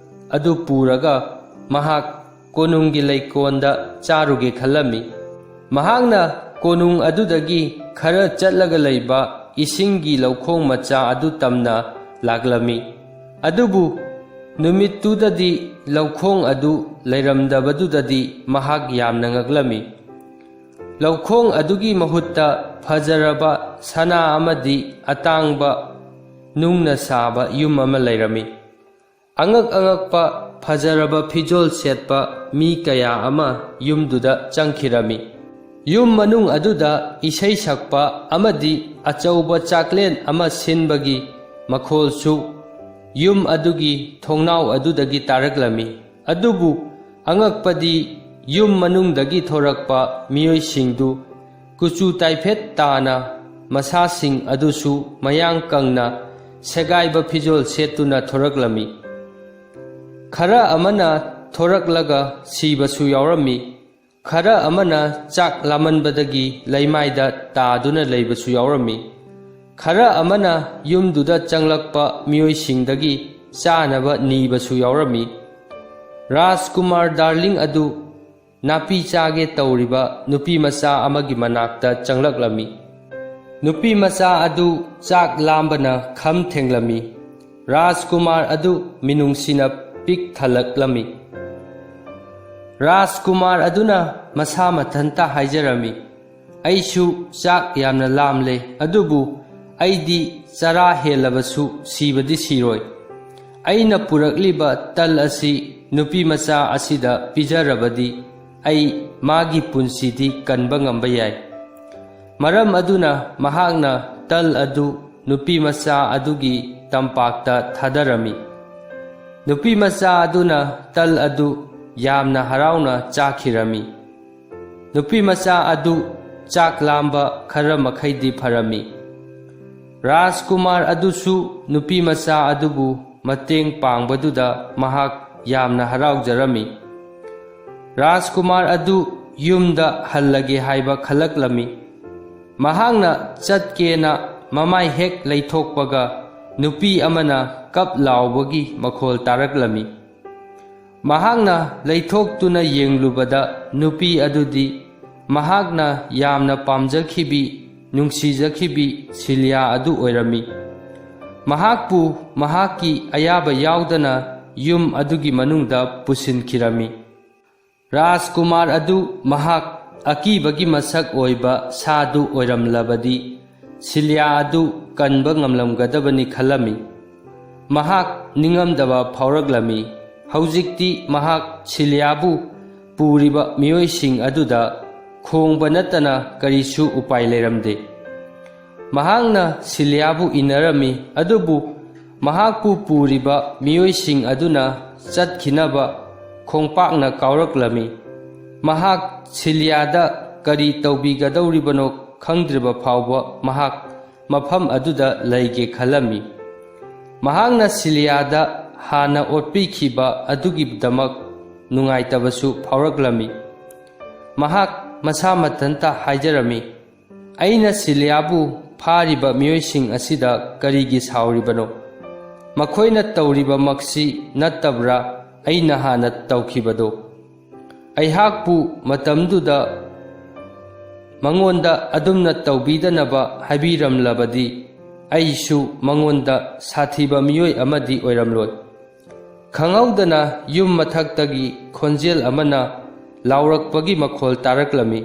ꯑꯗꯨ ꯄꯨꯔꯒ ꯃꯍꯥꯛ ꯀꯣꯅꯨꯡꯒꯤ ꯂꯩꯀꯣꯜꯗ ꯆꯥꯔꯨꯒꯦ ꯈꯜꯂꯝꯃꯤ꯫ ꯃꯍꯥꯛꯅ ꯀꯣꯅꯨꯡ ꯑꯗꯨꯗꯒꯤ ꯈꯔ ꯆꯠꯂꯒ ꯂꯩꯕ ꯏꯁꯤꯡꯒꯤ ꯂꯧꯈꯣꯡ ꯃꯆꯥ ꯑꯗꯨ ꯇꯝꯅ ꯂꯥꯛꯂꯝꯃꯤ꯫ ꯑꯗꯨꯕꯨ ꯅꯨꯃꯤꯠꯇꯨꯗꯗꯤ ꯂꯧꯈꯣꯡ ꯑꯗꯨ ꯂꯩꯔꯝꯗꯕꯗꯨꯗꯗꯤ ꯃꯍꯥꯛ ꯌꯥꯝꯅ ꯉꯛꯂꯝꯃꯤ꯫ ꯂꯧꯈꯣꯡ ꯑꯗꯨꯒꯤ ꯃꯍꯨꯠꯇ ꯐꯖꯔꯕ ꯁꯅꯥ ꯑꯃꯗꯤ ꯑꯇꯥꯡꯕ ꯅꯨꯡꯅ ꯁꯥꯕ ꯌꯨꯝ ꯑꯃ ꯂꯩꯔꯝꯃꯤ꯫ ꯑꯉꯛ ꯑꯉꯛꯄ ꯐꯖꯔꯕ ꯐꯤꯖꯣꯜ ꯁꯦꯠꯄ ꯃꯤ ꯀꯌꯥ ꯑꯃ ꯌꯨꯝꯗꯨꯗ ꯆꯪꯈꯤꯔꯝꯃꯤ꯫ ꯌꯨꯝ ꯃꯅꯨꯡ ꯑꯗꯨꯗ ꯏꯁꯩ ꯁꯛꯄ ꯑꯃꯗꯤ ꯑꯆꯧꯕ ꯆꯥꯛꯂꯦꯟ ꯑꯃ ꯁꯤꯟꯕꯒꯤ ꯃꯈꯣꯜꯁꯨ ꯌꯨꯝ ꯑꯗꯨꯒꯤ ꯊꯣꯡꯅꯥꯎ ꯑꯗꯨꯗꯒꯤ ꯇꯥꯔꯛꯂꯝꯃꯤ꯫ ꯑꯗꯨꯕꯨ ꯑꯉꯛꯄꯗꯤ, ꯌꯨꯝ ꯃꯅꯨꯡꯗꯒꯤ ꯊꯣꯔꯛꯄ ꯃꯤꯑꯣꯏꯁꯤꯡꯗꯨ ꯀꯨꯆꯨ ꯇꯥꯏꯐꯦꯠ ꯇꯥꯅ, ꯃꯁꯥꯁꯤꯡ ꯑꯗꯨꯁꯨ ꯃꯌꯥꯡ ꯀꯪꯅ, ꯁꯦꯒꯥꯏꯕ ꯐꯤꯖꯣꯜ ꯁꯦꯠꯇꯨꯅ ꯊꯣꯔꯛꯂꯝꯃꯤ꯫ ꯈꯔ ꯑꯃꯅ ꯊꯣꯔꯛꯂꯒ ꯁꯤꯕꯁꯨ ꯌꯥꯎꯔꯝꯃꯤ꯫ ꯈꯔ ꯑꯃꯅ ꯆꯥꯛ ꯂꯥꯃꯟꯕꯗꯒꯤ ꯂꯩꯃꯥꯏꯗ ꯇꯥꯗꯨꯅ ꯂꯩꯕꯁꯨ ꯌꯥꯎꯔꯝꯃꯤ꯫ ꯈꯔ ꯑꯃꯅ ꯌꯨꯝꯗꯨꯗ ꯆꯪꯂꯛꯄ ꯃꯤꯑꯣꯏꯁꯤꯡꯗꯒꯤ ꯆꯥꯅꯕ ꯅꯤꯕꯁꯨ ꯌꯥꯎꯔꯝꯃꯤ꯫ ꯔꯥꯖꯀꯨꯃꯥꯔ ꯗꯥꯔꯂꯤꯡ ꯑꯗꯨ ꯅꯥꯄꯤ ꯆꯥꯒꯦ ꯇꯧꯔꯤꯕ ꯅꯨꯄꯤ ꯃꯆꯥ ꯑꯃꯒꯤ ꯃꯅꯥꯛꯇ ꯆꯪꯂꯛꯂꯝꯃꯤ꯫ ꯅꯨꯄꯤ ꯃꯆꯥ ꯑꯗꯨ ꯆꯥꯛ ꯂꯥꯝꯕꯅ ꯈꯝ ꯊꯦꯡꯂꯝꯃꯤ꯫ ꯔꯥꯖꯀꯨꯃꯥꯔ ꯑꯗꯨ ꯃꯤꯅꯨꯡꯁꯤꯅ ꯄꯤꯛ ꯊꯜꯂꯛꯂꯝꯃꯤ꯫ ꯔꯥꯖꯀꯨꯃꯥꯔ ꯑꯗꯨꯅ ꯃꯁꯥ ꯃꯊꯟꯇ ꯍꯥꯏꯖꯔꯝꯃꯤ, "ꯑꯩꯁꯨ ꯆꯥꯛ ꯌꯥꯝꯅ ꯂꯥꯝꯂꯦ, ꯑꯗꯨꯕꯨ ꯑꯩꯗꯤ ꯆꯔꯥ ꯍꯦꯜꯂꯕꯁꯨ ꯁꯤꯕꯗꯤ ꯁꯤꯔꯣꯏ꯫ ꯑꯩꯅ ꯄꯨꯔꯛꯂꯤꯕ ꯇꯜ ꯑꯁꯤ ꯅꯨꯄꯤ ꯃꯆꯥ ꯑꯁꯤꯗ ꯄꯤꯖꯔꯕꯗꯤ ꯑꯩ ꯃꯥꯒꯤ ꯄꯨꯟꯁꯤꯗꯤ ꯀꯟꯕ ꯉꯝꯕ ꯌꯥꯏ꯫" ꯃꯔꯝ ꯑꯗꯨꯅ ꯃꯍꯥꯛꯅ ꯇꯜ ꯑꯗꯨ ꯅꯨꯄꯤ ꯃꯆꯥ ꯑꯗꯨꯒꯤ ꯇꯝꯄꯥꯛꯇ ꯊꯥꯗꯔꯝꯃꯤ꯫ ꯅꯨꯄꯤ ꯃꯆꯥ ꯑꯗꯨꯅ ꯇꯜ ꯑꯗꯨ ꯌꯥꯝꯅ ꯍꯔꯥꯎꯅ ꯆꯥꯈꯤꯔꯝꯃꯤ꯫ ꯅꯨꯄꯤꯃꯆꯥ ꯑꯗꯨ ꯆꯥꯛ ꯂꯥꯝꯕ ꯈꯔ ꯃꯈꯩꯗꯤ ꯐꯔꯝꯃꯤ꯫ ꯔꯥꯖꯀꯨꯃꯥꯔ ꯑꯗꯨꯁꯨ ꯅꯨꯄꯤꯃꯆꯥ ꯑꯗꯨꯕꯨ ꯃꯇꯦꯡ ꯄꯥꯡꯕꯗꯨꯗ ꯃꯍꯥꯛ ꯌꯥꯝꯅ ꯍꯔꯥꯎꯖꯔꯝꯃꯤ꯫ ꯔꯥꯖꯀꯨꯃꯥꯔ ꯑꯗꯨ ꯌꯨꯝꯗ ꯍꯜꯂꯒꯦ ꯍꯥꯏꯕ ꯈꯜꯂꯛꯂꯝꯃꯤ꯫ ꯃꯍꯥꯛꯅ ꯆꯠꯀꯦꯅ ꯃꯃꯥꯏ ꯍꯦꯛ ꯂꯩꯊꯣꯛꯄꯒ ꯅꯨꯄꯤ ꯑꯃꯅ ꯀꯞ ꯂꯥꯎꯕꯒꯤ ꯃꯈꯣꯜ ꯇꯥꯔꯛꯂꯝꯃꯤ꯫ ꯃꯍꯥꯛꯅ ꯂꯩꯊꯣꯛꯇꯨꯅ ꯌꯦꯡꯂꯨꯕꯗ ꯅꯨꯄꯤ ꯑꯗꯨꯗꯤ ꯃꯍꯥꯛꯅ ꯌꯥꯝꯅ ꯄꯥꯝꯖꯈꯤꯕꯤ, ꯅꯨꯡꯁꯤꯖꯈꯤꯕꯤ ꯁꯤꯂꯤꯌꯥ ꯑꯗꯨ ꯑꯣꯏꯔꯝꯃꯤ꯫ ꯃꯍꯥꯛꯄꯨ ꯃꯍꯥꯛꯀꯤ ꯑꯌꯥꯕ ꯌꯥꯎꯗꯅ ꯌꯨꯝ ꯑꯗꯨꯒꯤ ꯃꯅꯨꯡꯗ ꯄꯨꯁꯤꯟꯈꯤꯔꯝꯃꯤ꯫ ꯔꯥꯖꯀꯨꯃꯥꯔ ꯑꯗꯨ ꯃꯍꯥꯛ ꯑꯀꯤꯕꯒꯤ ꯃꯁꯛ ꯑꯣꯏꯕ ꯁꯥꯗꯨ ꯑꯣꯏꯔꯝꯂꯕꯗꯤ ꯁꯤꯂꯤꯌꯥ ꯑꯗꯨ ꯀꯟꯕ ꯉꯝꯂꯝꯒꯗꯕꯅꯤ ꯈꯜꯂꯝꯃꯤ꯫ ꯃꯍꯥꯛ ꯅꯤꯡꯉꯝꯗꯕ ꯐꯥꯎꯔꯛꯂꯝꯃꯤ꯫ ꯍꯧꯖꯤꯛꯇꯤ ꯃꯍꯥꯛ ꯁꯤꯂꯤꯌꯥꯕꯨ ꯄꯨꯔꯤꯕ ꯃꯤꯑꯣꯏꯁꯤꯡ ꯑꯗꯨꯗ ꯈꯣꯡꯕ ꯅꯠꯇꯅ ꯀꯔꯤꯁꯨ ꯎꯄꯥꯏ ꯂꯩꯔꯝꯗꯦ꯫ ꯃꯍꯥꯛꯅ ꯁꯤꯂꯤꯌꯥꯕꯨ ꯏꯟꯅꯔꯝꯃꯤ, ꯑꯗꯨꯕꯨ ꯃꯍꯥꯛꯄꯨ ꯄꯨꯔꯤꯕ ꯃꯤꯑꯣꯏꯁꯤꯡ ꯑꯗꯨꯅ ꯆꯠꯈꯤꯅꯕ ꯈꯣꯡꯄꯥꯛꯅ ꯀꯥꯎꯔꯛꯂꯝꯃꯤ꯫ ꯃꯍꯥꯛ ꯁꯤꯂꯤꯌꯥꯗ ꯀꯔꯤ ꯇꯧꯕꯤꯒꯗꯧꯔꯤꯕꯅꯣ ꯈꯪꯗ꯭ꯔꯤꯕ ꯐꯥꯎꯕ ꯃꯍꯥꯛ ꯃꯐꯝ ꯑꯗꯨꯗ ꯂꯩꯒꯦ ꯈꯜꯂꯝꯃꯤ꯫ ꯃꯍꯥꯛꯅ ꯁꯤꯂꯤꯌꯥꯗ ꯍꯥꯟꯅ ꯑꯣꯠꯄꯤꯈꯤꯕ ꯑꯗꯨꯒꯤꯗꯃꯛ ꯅꯨꯡꯉꯥꯏꯇꯕꯁꯨ ꯐꯥꯎꯔꯛꯂꯝꯃꯤ꯫ ꯃꯍꯥꯛ ꯃꯁꯥ ꯃꯊꯟꯇ ꯍꯥꯏꯖꯔꯝꯃꯤ, "ꯑꯩꯅ ꯁꯤꯂꯤꯌꯥꯕꯨ ꯐꯥꯔꯤꯕ ꯃꯤꯑꯣꯏꯁꯤꯡ ꯑꯁꯤꯗ ꯀꯔꯤꯒꯤ ꯁꯥꯎꯔꯤꯕꯅꯣ? ꯃꯈꯣꯏꯅ ꯇꯧꯔꯤꯕꯃꯛꯁꯤ ꯅꯠꯇꯕ꯭ꯔꯥ ꯑꯩꯅ ꯍꯥꯟꯅ ꯇꯧꯈꯤꯕꯗꯣ? ꯑꯩꯍꯥꯛꯄꯨ ꯃꯇꯝꯗꯨꯗ ꯃꯉꯣꯟꯗ ꯑꯗꯨꯝꯅ ꯇꯧꯕꯤꯗꯅꯕ ꯍꯥꯏꯕꯤꯔꯝꯂꯕꯗꯤ ꯑꯩꯁꯨ ꯃꯉꯣꯟꯗ ꯁꯥꯊꯤꯕ ꯃꯤꯑꯣꯏ ꯑꯃꯗꯤ ꯑꯣꯏꯔꯝꯂꯣꯏ꯫" ꯈꯪꯍꯧꯗꯅ ꯌꯨꯝ ꯃꯊꯛꯇꯒꯤ ꯈꯣꯟꯖꯦꯜ ꯑꯃꯅ ꯂꯥꯎꯔꯛꯄꯒꯤ ꯃꯈꯣꯜ ꯇꯥꯔꯛꯂꯝꯃꯤ꯫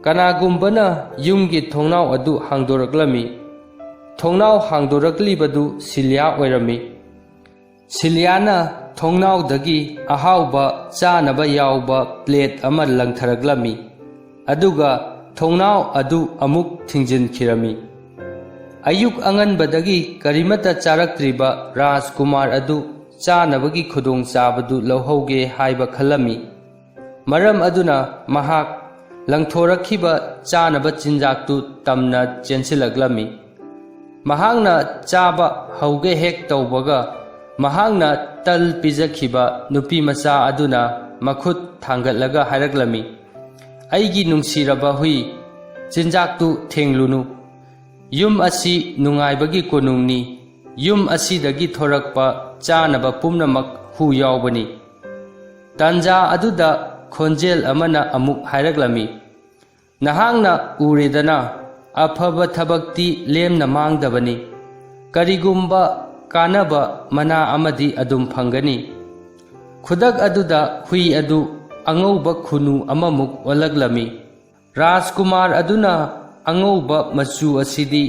ꯀꯅꯥꯒꯨꯝꯕꯅ ꯌꯨꯝꯒꯤ ꯊꯣꯡꯅꯥꯎ ꯑꯗꯨ ꯍꯥꯡꯗꯣꯔꯛꯂꯝꯃꯤ꯫ ꯊꯣꯡꯅꯥꯎ ꯍꯥꯡꯗꯣꯔꯛꯂꯤꯕꯗꯨ ꯁꯤꯂꯤꯌꯥ ꯑꯣꯏꯔꯝꯃꯤ꯫ ꯁꯤꯂꯤꯌꯥꯅ ꯊꯣꯡꯅꯥꯎꯗꯒꯤ ꯑꯍꯥꯎꯕ ꯆꯥꯅꯕ ꯌꯥꯎꯕ ꯄ꯭ꯂꯦꯠ ꯑꯃ ꯂꯪꯊꯔꯛꯂꯝꯃꯤ, ꯑꯗꯨꯒ ꯊꯣꯡꯅꯥꯎ ꯑꯗꯨ ꯑꯃꯨꯛ ꯊꯤꯡꯖꯤꯟꯈꯤꯔꯝꯃꯤ꯫ ꯑꯌꯨꯛ ꯑꯉꯟꯕꯗꯒꯤ ꯀꯔꯤꯃꯠꯇ ꯆꯥꯔꯛꯇ꯭ꯔꯤꯕ ꯔꯥꯖꯀꯨꯃꯥꯔ ꯑꯗꯨ ꯆꯥꯅꯕꯒꯤ ꯈꯨꯗꯣꯡꯆꯥꯕꯗꯨ ꯂꯧꯍꯧꯒꯦ ꯍꯥꯏꯕ ꯈꯜꯂꯝꯃꯤ꯫ ꯃꯔꯝ ꯑꯗꯨꯅ ꯃꯍꯥꯛ ꯂꯪꯊꯣꯔꯛꯈꯤꯕ ꯆꯥꯅꯕ ꯆꯤꯟꯖꯥꯛꯇꯨ ꯇꯝꯅ ꯆꯦꯟꯁꯤꯜꯂꯛꯂꯝꯃꯤ꯫ ꯃꯍꯥꯛꯅ ꯆꯥꯕ ꯍꯧꯒꯦ ꯍꯦꯛ ꯇꯧꯕꯒ, ꯃꯍꯥꯛꯅ ꯇꯜ ꯄꯤꯖꯈꯤꯕ ꯅꯨꯄꯤ ꯃꯆꯥ ꯑꯗꯨꯅ ꯃꯈꯨꯠ ꯊꯥꯡꯒꯠꯂꯒ ꯍꯥꯏꯔꯛꯂꯝꯃꯤ, "ꯑꯩꯒꯤ ꯅꯨꯡꯁꯤꯔꯕ ꯍꯨꯏ, ꯆꯤꯟꯖꯥꯛꯇꯨ ꯊꯦꯡꯂꯨꯅꯨ꯫ ꯌꯨꯝ ꯑꯁꯤ ꯅꯨꯡꯉꯥꯏꯕꯒꯤ ꯀꯣꯅꯨꯡꯅꯤ꯫ ꯌꯨꯝ ꯑꯁꯤꯗꯒꯤ ꯊꯣꯔꯛꯄ ꯆꯥꯅꯕ ꯄꯨꯝꯅꯃꯛ ꯍꯨ ꯌꯥꯎꯕꯅꯤ"꯫ ꯇꯥꯟꯖꯥ ꯑꯗꯨꯗ ꯈꯣꯟꯖꯦꯜ ꯑꯃꯅ ꯑꯃꯨꯛ ꯍꯥꯏꯔꯛꯂꯝꯃꯤ, "ꯅꯍꯥꯛꯅ ꯎꯔꯦꯗꯅ, ꯑꯐꯕ ꯊꯕꯛꯇꯤ ꯂꯦꯝꯅ ꯃꯥꯡꯗꯕꯅꯤ꯫ ꯀꯔꯤꯒꯨꯝꯕ ꯀꯥꯟꯅꯕ ꯃꯅꯥ ꯑꯃꯗꯤ ꯑꯗꯨꯝ ꯐꯪꯒꯅꯤ"꯫ ꯈꯨꯗꯛ ꯑꯗꯨꯗ ꯍꯨꯏ ꯑꯗꯨ ꯑꯉꯧꯕ ꯈꯨꯅꯨ ꯑꯃꯃꯨꯛ ꯑꯣꯜꯂꯛꯂꯝꯃꯤ꯫ ꯔꯥꯖꯀꯨꯃꯥꯔ ꯑꯗꯨꯅ ꯑꯉꯧꯕ ꯃꯆꯨ ꯑꯁꯤꯗꯤ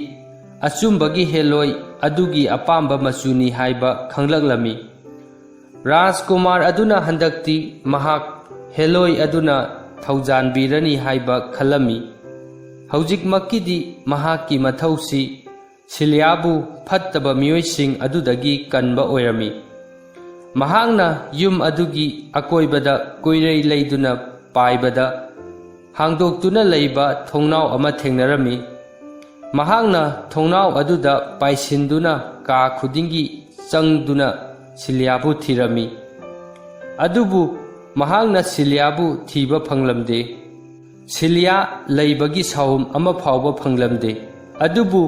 ꯑꯆꯨꯝꯕꯒꯤ ꯍꯦꯂꯣꯏ ꯑꯗꯨꯒꯤ ꯑꯄꯥꯝꯕ ꯃꯆꯨꯅꯤ ꯍꯥꯏꯕ ꯈꯪꯂꯛꯂꯝꯃꯤ꯫ ꯔꯥꯖꯀꯨꯃꯥꯔ ꯑꯗꯨꯅ ꯍꯟꯗꯛꯇꯤ ꯃꯍꯥꯛ ꯍꯦꯂꯣꯏ ꯑꯗꯨꯅ ꯊꯧꯖꯥꯟꯕꯤꯔꯅꯤ ꯍꯥꯏꯕ ꯈꯜꯂꯝꯃꯤ꯫ ꯍꯧꯖꯤꯛꯃꯛꯀꯤꯗꯤ ꯃꯍꯥꯛꯀꯤ ꯃꯊꯧꯁꯤ ꯁꯤꯂꯤꯌꯥꯕꯨ ꯐꯠꯇꯕ ꯃꯤꯑꯣꯏꯁꯤꯡ ꯑꯗꯨꯗꯒꯤ ꯀꯟꯕ ꯑꯣꯏꯔꯝꯃꯤ꯫ ꯃꯍꯥꯛꯅ ꯌꯨꯝ ꯑꯗꯨꯒꯤ ꯑꯀꯣꯏꯕꯗ ꯀꯣꯏꯔꯩ ꯂꯩꯗꯨꯅ ꯄꯥꯏꯕꯗ ꯍꯥꯡꯗꯣꯛꯇꯨꯅ ꯂꯩꯕ ꯊꯣꯡꯅꯥꯎ ꯑꯃ ꯊꯦꯡꯅꯔꯝꯃꯤ꯫ ꯃꯍꯥꯛꯅ ꯊꯣꯡꯅꯥꯎ ꯑꯗꯨꯗ ꯄꯥꯏꯁꯤꯟꯗꯨꯅ ꯀꯥ ꯈꯨꯗꯤꯡꯒꯤ ꯆꯪꯗꯨꯅ ꯁꯤꯂꯤꯌꯥꯕꯨ ꯊꯤꯔꯝꯃꯤ꯫ ꯑꯗꯨꯕꯨ ꯃꯍꯥꯛꯅ ꯁꯤꯂꯤꯌꯥꯕꯨ ꯊꯤꯕ ꯐꯪꯂꯝꯗꯦ꯫ ꯁꯤꯂꯤꯌꯥ ꯂꯩꯕꯒꯤ ꯁꯥꯎꯝ ꯑꯃ ꯐꯥꯎꯕ ꯐꯪꯂꯝꯗꯦ꯫ ꯑꯗꯨꯕꯨ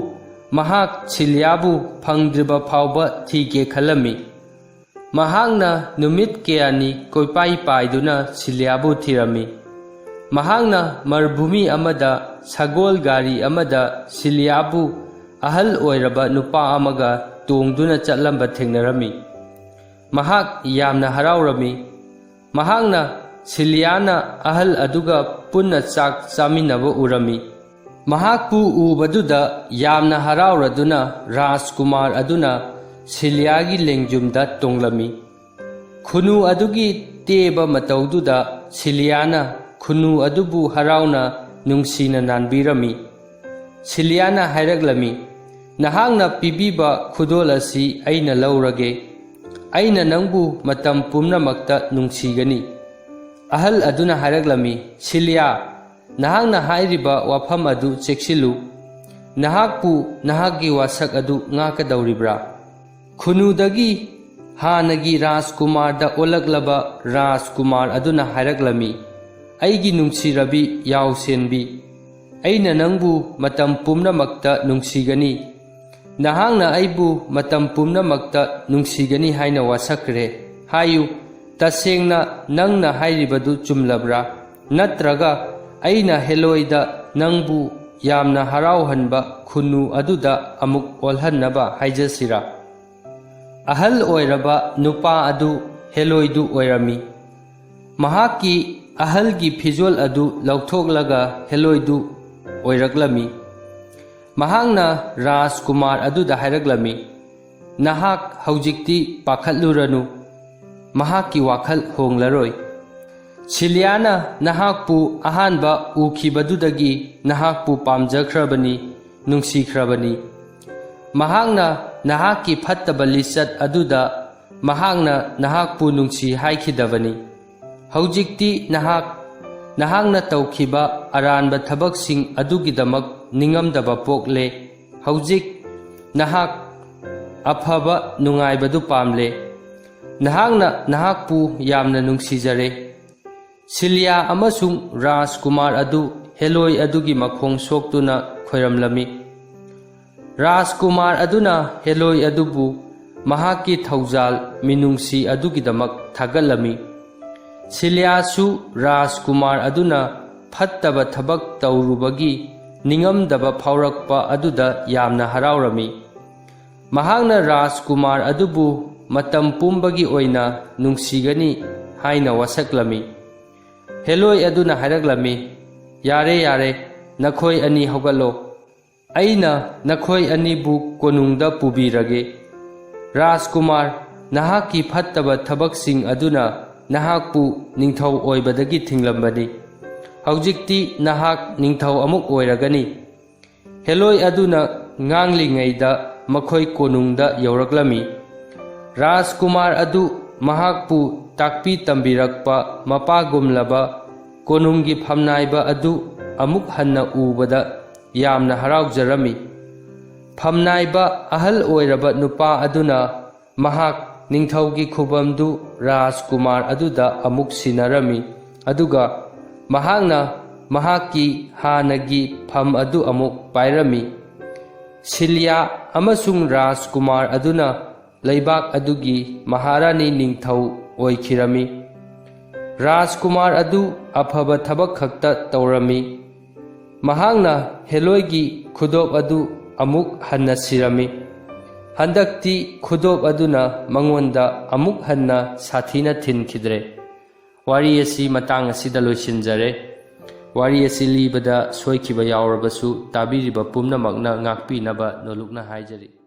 ꯃꯍꯥꯛ ꯁꯤꯂꯤꯌꯥꯕꯨ ꯐꯪꯗ꯭ꯔꯤꯕ ꯐꯥꯎꯕ ꯊꯤꯒꯦ ꯈꯜꯂꯝꯃꯤ꯫ ꯃꯍꯥꯛꯅ ꯅꯨꯃꯤꯠ ꯀꯌꯥꯅꯤ ꯀꯣꯏꯄꯥꯏ ꯄꯥꯏꯗꯨꯅ ꯁꯤꯂꯤꯌꯥꯕꯨ ꯊꯤꯔꯝꯃꯤ꯫ ꯃꯍꯥꯛꯅ ꯃꯔꯚꯨꯃꯤ ꯑꯃꯗ ꯁꯒꯣꯜ ꯒꯥꯔꯤ ꯑꯃꯗ ꯁꯤꯂꯤꯌꯥꯕꯨ ꯑꯍꯜ ꯑꯣꯏꯔꯕ ꯅꯨꯄꯥ ꯑꯃꯒ ꯇꯣꯡꯗꯨꯅ ꯆꯠꯂꯝꯕ ꯊꯦꯡꯅꯔꯝꯃꯤ꯫ ꯃꯍꯥꯛ ꯌꯥꯝꯅ ꯍꯔꯥꯎꯔꯝꯃꯤ꯫ ꯃꯍꯥꯛꯅ ꯁꯤꯂꯤꯌꯥꯅ ꯑꯍꯜ ꯑꯗꯨꯒ ꯄꯨꯟꯅ ꯆꯥꯛ ꯆꯥꯃꯤꯟꯅꯕ ꯎꯔꯝꯃꯤ꯫ ꯃꯍꯥꯛꯄꯨ ꯎꯕꯗꯨꯗ ꯌꯥꯝꯅ ꯍꯔꯥꯎꯔꯗꯨꯅ ꯔꯥꯖꯀꯨꯃꯥꯔ ꯑꯗꯨꯅ ꯁꯤꯂꯤꯌꯥꯒꯤ ꯂꯦꯡꯖꯨꯝꯗ ꯇꯣꯡꯂꯝꯃꯤ꯫ ꯈꯨꯅꯨ ꯑꯗꯨꯒꯤ ꯇꯦꯕ ꯃꯇꯧꯗꯨꯗ ꯁꯤꯂꯤꯌꯥꯅ ꯈꯨꯅꯨ ꯑꯗꯨꯕꯨ ꯍꯔꯥꯎꯅ ꯅꯨꯡꯁꯤꯅ ꯅꯥꯟꯕꯤꯔꯝꯃꯤ꯫ ꯁꯤꯂꯤꯌꯥꯅ ꯍꯥꯏꯔꯛꯂꯝꯃꯤ, "ꯅꯍꯥꯛꯅ ꯄꯤꯕꯤꯕ ꯈꯨꯗꯣꯜ ꯑꯁꯤ ꯑꯩꯅ ꯂꯧꯔꯒꯦ"꯫ ꯑꯩꯅ ꯅꯪꯕꯨ ꯃꯇꯝ ꯄꯨꯝꯅꯃꯛꯇ ꯅꯨꯡꯁꯤꯒꯅꯤ꯫ ꯑꯍꯜ ꯑꯗꯨꯅ ꯍꯥꯏꯔꯛꯂꯝꯃꯤ, ꯁꯤꯂꯤꯌꯥ, ꯅꯍꯥꯛꯅ ꯍꯥꯏꯔꯤꯕ ꯋꯥꯐꯝ ꯑꯗꯨ ꯆꯦꯛꯁꯤꯜꯂꯨ꯫ ꯅꯍꯥꯛꯄꯨ ꯅꯍꯥꯛꯀꯤ ꯋꯥꯁꯛ ꯑꯗꯨ ꯉꯥꯛꯀꯗꯧꯔꯤꯕ꯭ꯔꯥ? ꯈꯨꯅꯨꯗꯒꯤ ꯍꯥꯟꯅꯒꯤ ꯔꯥꯖꯀꯨꯃꯥꯔꯗ ꯑꯣꯜꯂꯛꯂꯕ ꯔꯥꯖꯀꯨꯃꯥꯔ ꯑꯗꯨꯅ ꯍꯥꯏꯔꯛꯂꯝꯃꯤ, ꯑꯩꯒꯤ ꯅꯨꯡꯁꯤꯔꯕꯤ ꯌꯥꯎꯁꯦꯟꯕꯤ, ꯑꯩꯅ ꯅꯪꯕꯨ ꯃꯇꯝ ꯄꯨꯝꯅꯃꯛꯇ ꯅꯨꯡꯁꯤꯒꯅꯤ꯫ ꯅꯍꯥꯛꯅ ꯑꯩꯕꯨ ꯃꯇꯝ ꯄꯨꯝꯅꯃꯛꯇ ꯅꯨꯡꯁꯤꯒꯅꯤ ꯍꯥꯏꯅ ꯋꯥꯁꯛꯈ꯭ꯔꯦ꯫ ꯍꯥꯏꯌꯨ, ꯇꯁꯦꯡꯅ ꯅꯪꯅ ꯍꯥꯏꯔꯤꯕꯗꯨ ꯆꯨꯝꯂꯕ꯭ꯔꯥ? ꯅꯠꯇ꯭ꯔꯒ ꯑꯩꯅ ꯍꯦꯂꯣꯏꯗ ꯅꯪꯕꯨ ꯌꯥꯝꯅ ꯍꯔꯥꯎꯍꯟꯕ ꯈꯨꯟꯅꯨ ꯑꯗꯨꯗ ꯑꯃꯨꯛ ꯑꯣꯜꯍꯟꯅꯕ ꯍꯥꯏꯖꯁꯤꯔꯥ? ꯑꯍꯜ ꯑꯣꯏꯔꯕ ꯅꯨꯄꯥ ꯑꯗꯨ ꯍꯦꯂꯣꯏꯗꯨ ꯑꯣꯏꯔꯝꯃꯤ꯫ ꯃꯍꯥꯛꯀꯤ ꯑꯍꯜꯒꯤ ꯐꯤꯖꯣꯜ ꯑꯗꯨ ꯂꯧꯊꯣꯛꯂꯒ ꯍꯦꯂꯣꯏꯗꯨ ꯑꯣꯏꯔꯛꯂꯝꯃꯤ꯫ ꯃꯍꯥꯛꯅ ꯔꯥꯖꯀꯨꯃꯥꯔ ꯑꯗꯨꯗ ꯍꯥꯏꯔꯛꯂꯝꯃꯤ, ꯅꯍꯥꯛ ꯍꯧꯖꯤꯛꯇꯤ ꯄꯥꯈꯠꯂꯨꯔꯅꯨ, ꯃꯍꯥꯛꯀꯤ ꯋꯥꯈꯜ ꯍꯣꯡꯂꯔꯣꯏ꯫ ꯁꯤꯂꯤꯌꯥꯅ ꯅꯍꯥꯛꯄꯨ ꯑꯍꯥꯟꯕ ꯎꯈꯤꯕꯗꯨꯗꯒꯤ ꯅꯍꯥꯛꯄꯨ ꯄꯥꯝꯖꯈ꯭ꯔꯕꯅꯤ, ꯅꯨꯡꯁꯤꯈ꯭ꯔꯕꯅꯤ꯫ ꯃꯍꯥꯛꯅ ꯅꯍꯥꯛꯀꯤ ꯐꯠꯇꯕ ꯂꯤꯆꯠ ꯑꯗꯨꯗ ꯃꯍꯥꯛꯅ ꯅꯍꯥꯛꯄꯨ ꯅꯨꯡꯁꯤ ꯍꯥꯏꯈꯤꯗꯕꯅꯤ꯫ ꯍꯧꯖꯤꯛꯇꯤ ꯅꯍꯥꯛ ꯅꯍꯥꯛꯅ ꯇꯧꯈꯤꯕ ꯑꯔꯥꯟꯕ ꯊꯕꯛꯁꯤꯡ ꯑꯗꯨꯒꯤꯗꯃꯛ ꯅꯤꯡꯉꯝꯗꯕ ꯄꯣꯛꯂꯦ꯫ ꯍꯧꯖꯤꯛ ꯅꯍꯥꯛ ꯑꯐꯕ ꯅꯨꯡꯉꯥꯏꯕꯗꯨ ꯄꯥꯝꯂꯦ꯫ ꯅꯍꯥꯛꯅ ꯅꯍꯥꯛꯄꯨ ꯌꯥꯝꯅ ꯅꯨꯡꯁꯤꯖꯔꯦ꯫ ꯁꯤꯂꯤꯌꯥ ꯑꯃꯁꯨꯡ ꯔꯥꯖꯀꯨꯃꯥꯔ ꯑꯗꯨ ꯍꯦꯂꯣꯏ ꯑꯗꯨꯒꯤ ꯃꯈꯣꯡ ꯁꯣꯛꯇꯨꯅ ꯈꯣꯏꯔꯝꯂꯝꯃꯤ꯫ ꯔꯥꯖꯀꯨꯃꯥꯔ ꯑꯗꯨꯅ ꯍꯦꯂꯣꯏ ꯑꯗꯨꯕꯨ ꯃꯍꯥꯛꯀꯤ ꯊꯧꯖꯥꯜ ꯃꯤꯅꯨꯡꯁꯤ ꯑꯗꯨꯒꯤꯗꯃꯛ ꯊꯥꯒꯠꯂꯝꯃꯤ꯫ ꯁꯤꯂꯤꯌꯥꯁꯨ ꯔꯥꯖꯀꯨꯃꯥꯔ ꯑꯗꯨꯅ ꯐꯠꯇꯕ ꯊꯕꯛ ꯇꯧꯔꯨꯕꯒꯤ ꯅꯤꯡꯉꯝꯗꯕ ꯐꯥꯎꯔꯛꯄ ꯑꯗꯨꯗ ꯌꯥꯝꯅ ꯍꯔꯥꯎꯔꯝꯃꯤ꯫ ꯃꯍꯥꯛꯅ ꯔꯥꯖꯀꯨꯃꯥꯔ ꯑꯗꯨꯕꯨ ꯃꯇꯝ ꯄꯨꯝꯕꯒꯤ ꯑꯣꯏꯅ ꯅꯨꯡꯁꯤꯒꯅꯤ ꯍꯥꯏꯅ ꯋꯥꯁꯛꯂꯝꯃꯤ꯫ ꯍꯦꯂꯣꯏ ꯑꯗꯨꯅ ꯍꯥꯏꯔꯛꯂꯝꯃꯤ, ꯌꯥꯔꯦ, ꯌꯥꯔꯦ, ꯅꯈꯣꯏ ꯑꯅꯤ ꯍꯧꯒꯠꯂꯣ꯫ ꯑꯩꯅ ꯅꯈꯣꯏ ꯑꯅꯤꯕꯨ ꯀꯣꯅꯨꯡꯗ ꯄꯨꯕꯤꯔꯒꯦ꯫ ꯔꯥꯖꯀꯨꯃꯥꯔ, ꯅꯍꯥꯛꯀꯤ ꯐꯠꯇꯕ ꯊꯕꯛꯁꯤꯡ ꯑꯗꯨꯅ ꯅꯍꯥꯛꯄꯨ ꯅꯤꯡꯊꯧ ꯑꯣꯏꯕꯗꯒꯤ ꯊꯤꯡꯂꯝꯕꯅꯤ꯫ ꯍꯧꯖꯤꯛꯇꯤ ꯅꯍꯥꯛ ꯅꯤꯡꯊꯧ ꯑꯃꯨꯛ ꯑꯣꯏꯔꯒꯅꯤ꯫ ꯍꯦꯂꯣꯏ ꯑꯗꯨꯅ ꯉꯥꯡꯂꯤꯉꯩꯗ ꯃꯈꯣꯏ ꯀꯣꯅꯨꯡꯗ ꯌꯧꯔꯛꯂꯝꯃꯤ꯫ ꯔꯥꯖꯀꯨꯃꯥꯔ ꯑꯗꯨ ꯃꯍꯥꯛꯄꯨ ꯇꯥꯛꯄꯤ ꯇꯝꯕꯤꯔꯛꯄ ꯃꯄꯥꯒꯨꯝꯂꯕ ꯀꯣꯅꯨꯡꯒꯤ ꯐꯝꯅꯥꯏꯕ ꯑꯗꯨ ꯑꯃꯨꯛ ꯍꯟꯅ ꯎꯕꯗ ꯌꯥꯝꯅ ꯍꯔꯥꯎꯖꯔꯝꯃꯤ꯫ ꯐꯝꯅꯥꯏꯕ ꯑꯍꯜ ꯑꯣꯏꯔꯕ ꯅꯨꯄꯥ ꯑꯗꯨꯅ ꯃꯍꯥꯛ ꯅꯤꯡꯊꯧꯒꯤ ꯈꯨꯕꯝꯗꯨ ꯔꯥꯖꯀꯨꯃꯥꯔ ꯑꯗꯨꯗ ꯑꯃꯨꯛ ꯁꯤꯟꯅꯔꯝꯃꯤ, ꯑꯗꯨꯒ ꯃꯍꯥꯛꯅ ꯃꯍꯥꯛꯀꯤ ꯍꯥꯟꯅꯒꯤ ꯐꯝ ꯑꯗꯨ ꯑꯃꯨꯛ ꯄꯥꯏꯔꯝꯃꯤ꯫ ꯁꯤꯂꯤꯌꯥ ꯑꯃꯁꯨꯡ ꯔꯥꯖꯀꯨꯃꯥꯔ ꯑꯗꯨꯅ ꯂꯩꯕꯥꯛ ꯑꯗꯨꯒꯤ ꯃꯍꯥꯔꯥꯅꯤ ꯅꯤꯡꯊꯧ ꯑꯣꯏꯈꯤꯔꯝꯃꯤ꯫ ꯔꯥꯖꯀꯨꯃꯥꯔ ꯑꯗꯨ ꯑꯐꯕ ꯊꯕꯛ ꯈꯛꯇ ꯇꯧꯔꯝꯃꯤ꯫ ꯃꯍꯥꯛꯅ ꯍꯦꯂꯣꯏꯒꯤ ꯈꯨꯗꯣꯞ ꯑꯗꯨ ꯑꯃꯨꯛ ꯍꯟꯅ ꯁꯤꯔꯝꯃꯤ꯫ ꯍꯟꯗꯛꯇꯤ ꯈꯨꯗꯣꯞ ꯑꯗꯨꯅ ꯃꯉꯣꯟꯗ ꯑꯃꯨꯛ ꯍꯟꯅ ꯁꯥꯊꯤꯅ ꯊꯤꯟꯈꯤꯗ꯭ꯔꯦ꯫ ꯋꯥꯔꯤ ꯑꯁꯤ ꯃꯇꯥꯡ ꯑꯁꯤꯗ ꯂꯣꯏꯁꯤꯟꯖꯔꯦ꯫ ꯋꯥꯔꯤ ꯑꯁꯤ ꯂꯤꯕꯗ ꯁꯣꯏꯈꯤꯕ ꯌꯥꯎꯔꯕꯁꯨ ꯇꯥꯕꯤꯔꯤꯕ ꯄꯨꯝꯅꯃꯛꯅ ꯉꯥꯛꯄꯤꯅꯕ ꯅꯣꯂꯨꯛꯅ ꯍꯥꯏꯖꯔꯤ꯫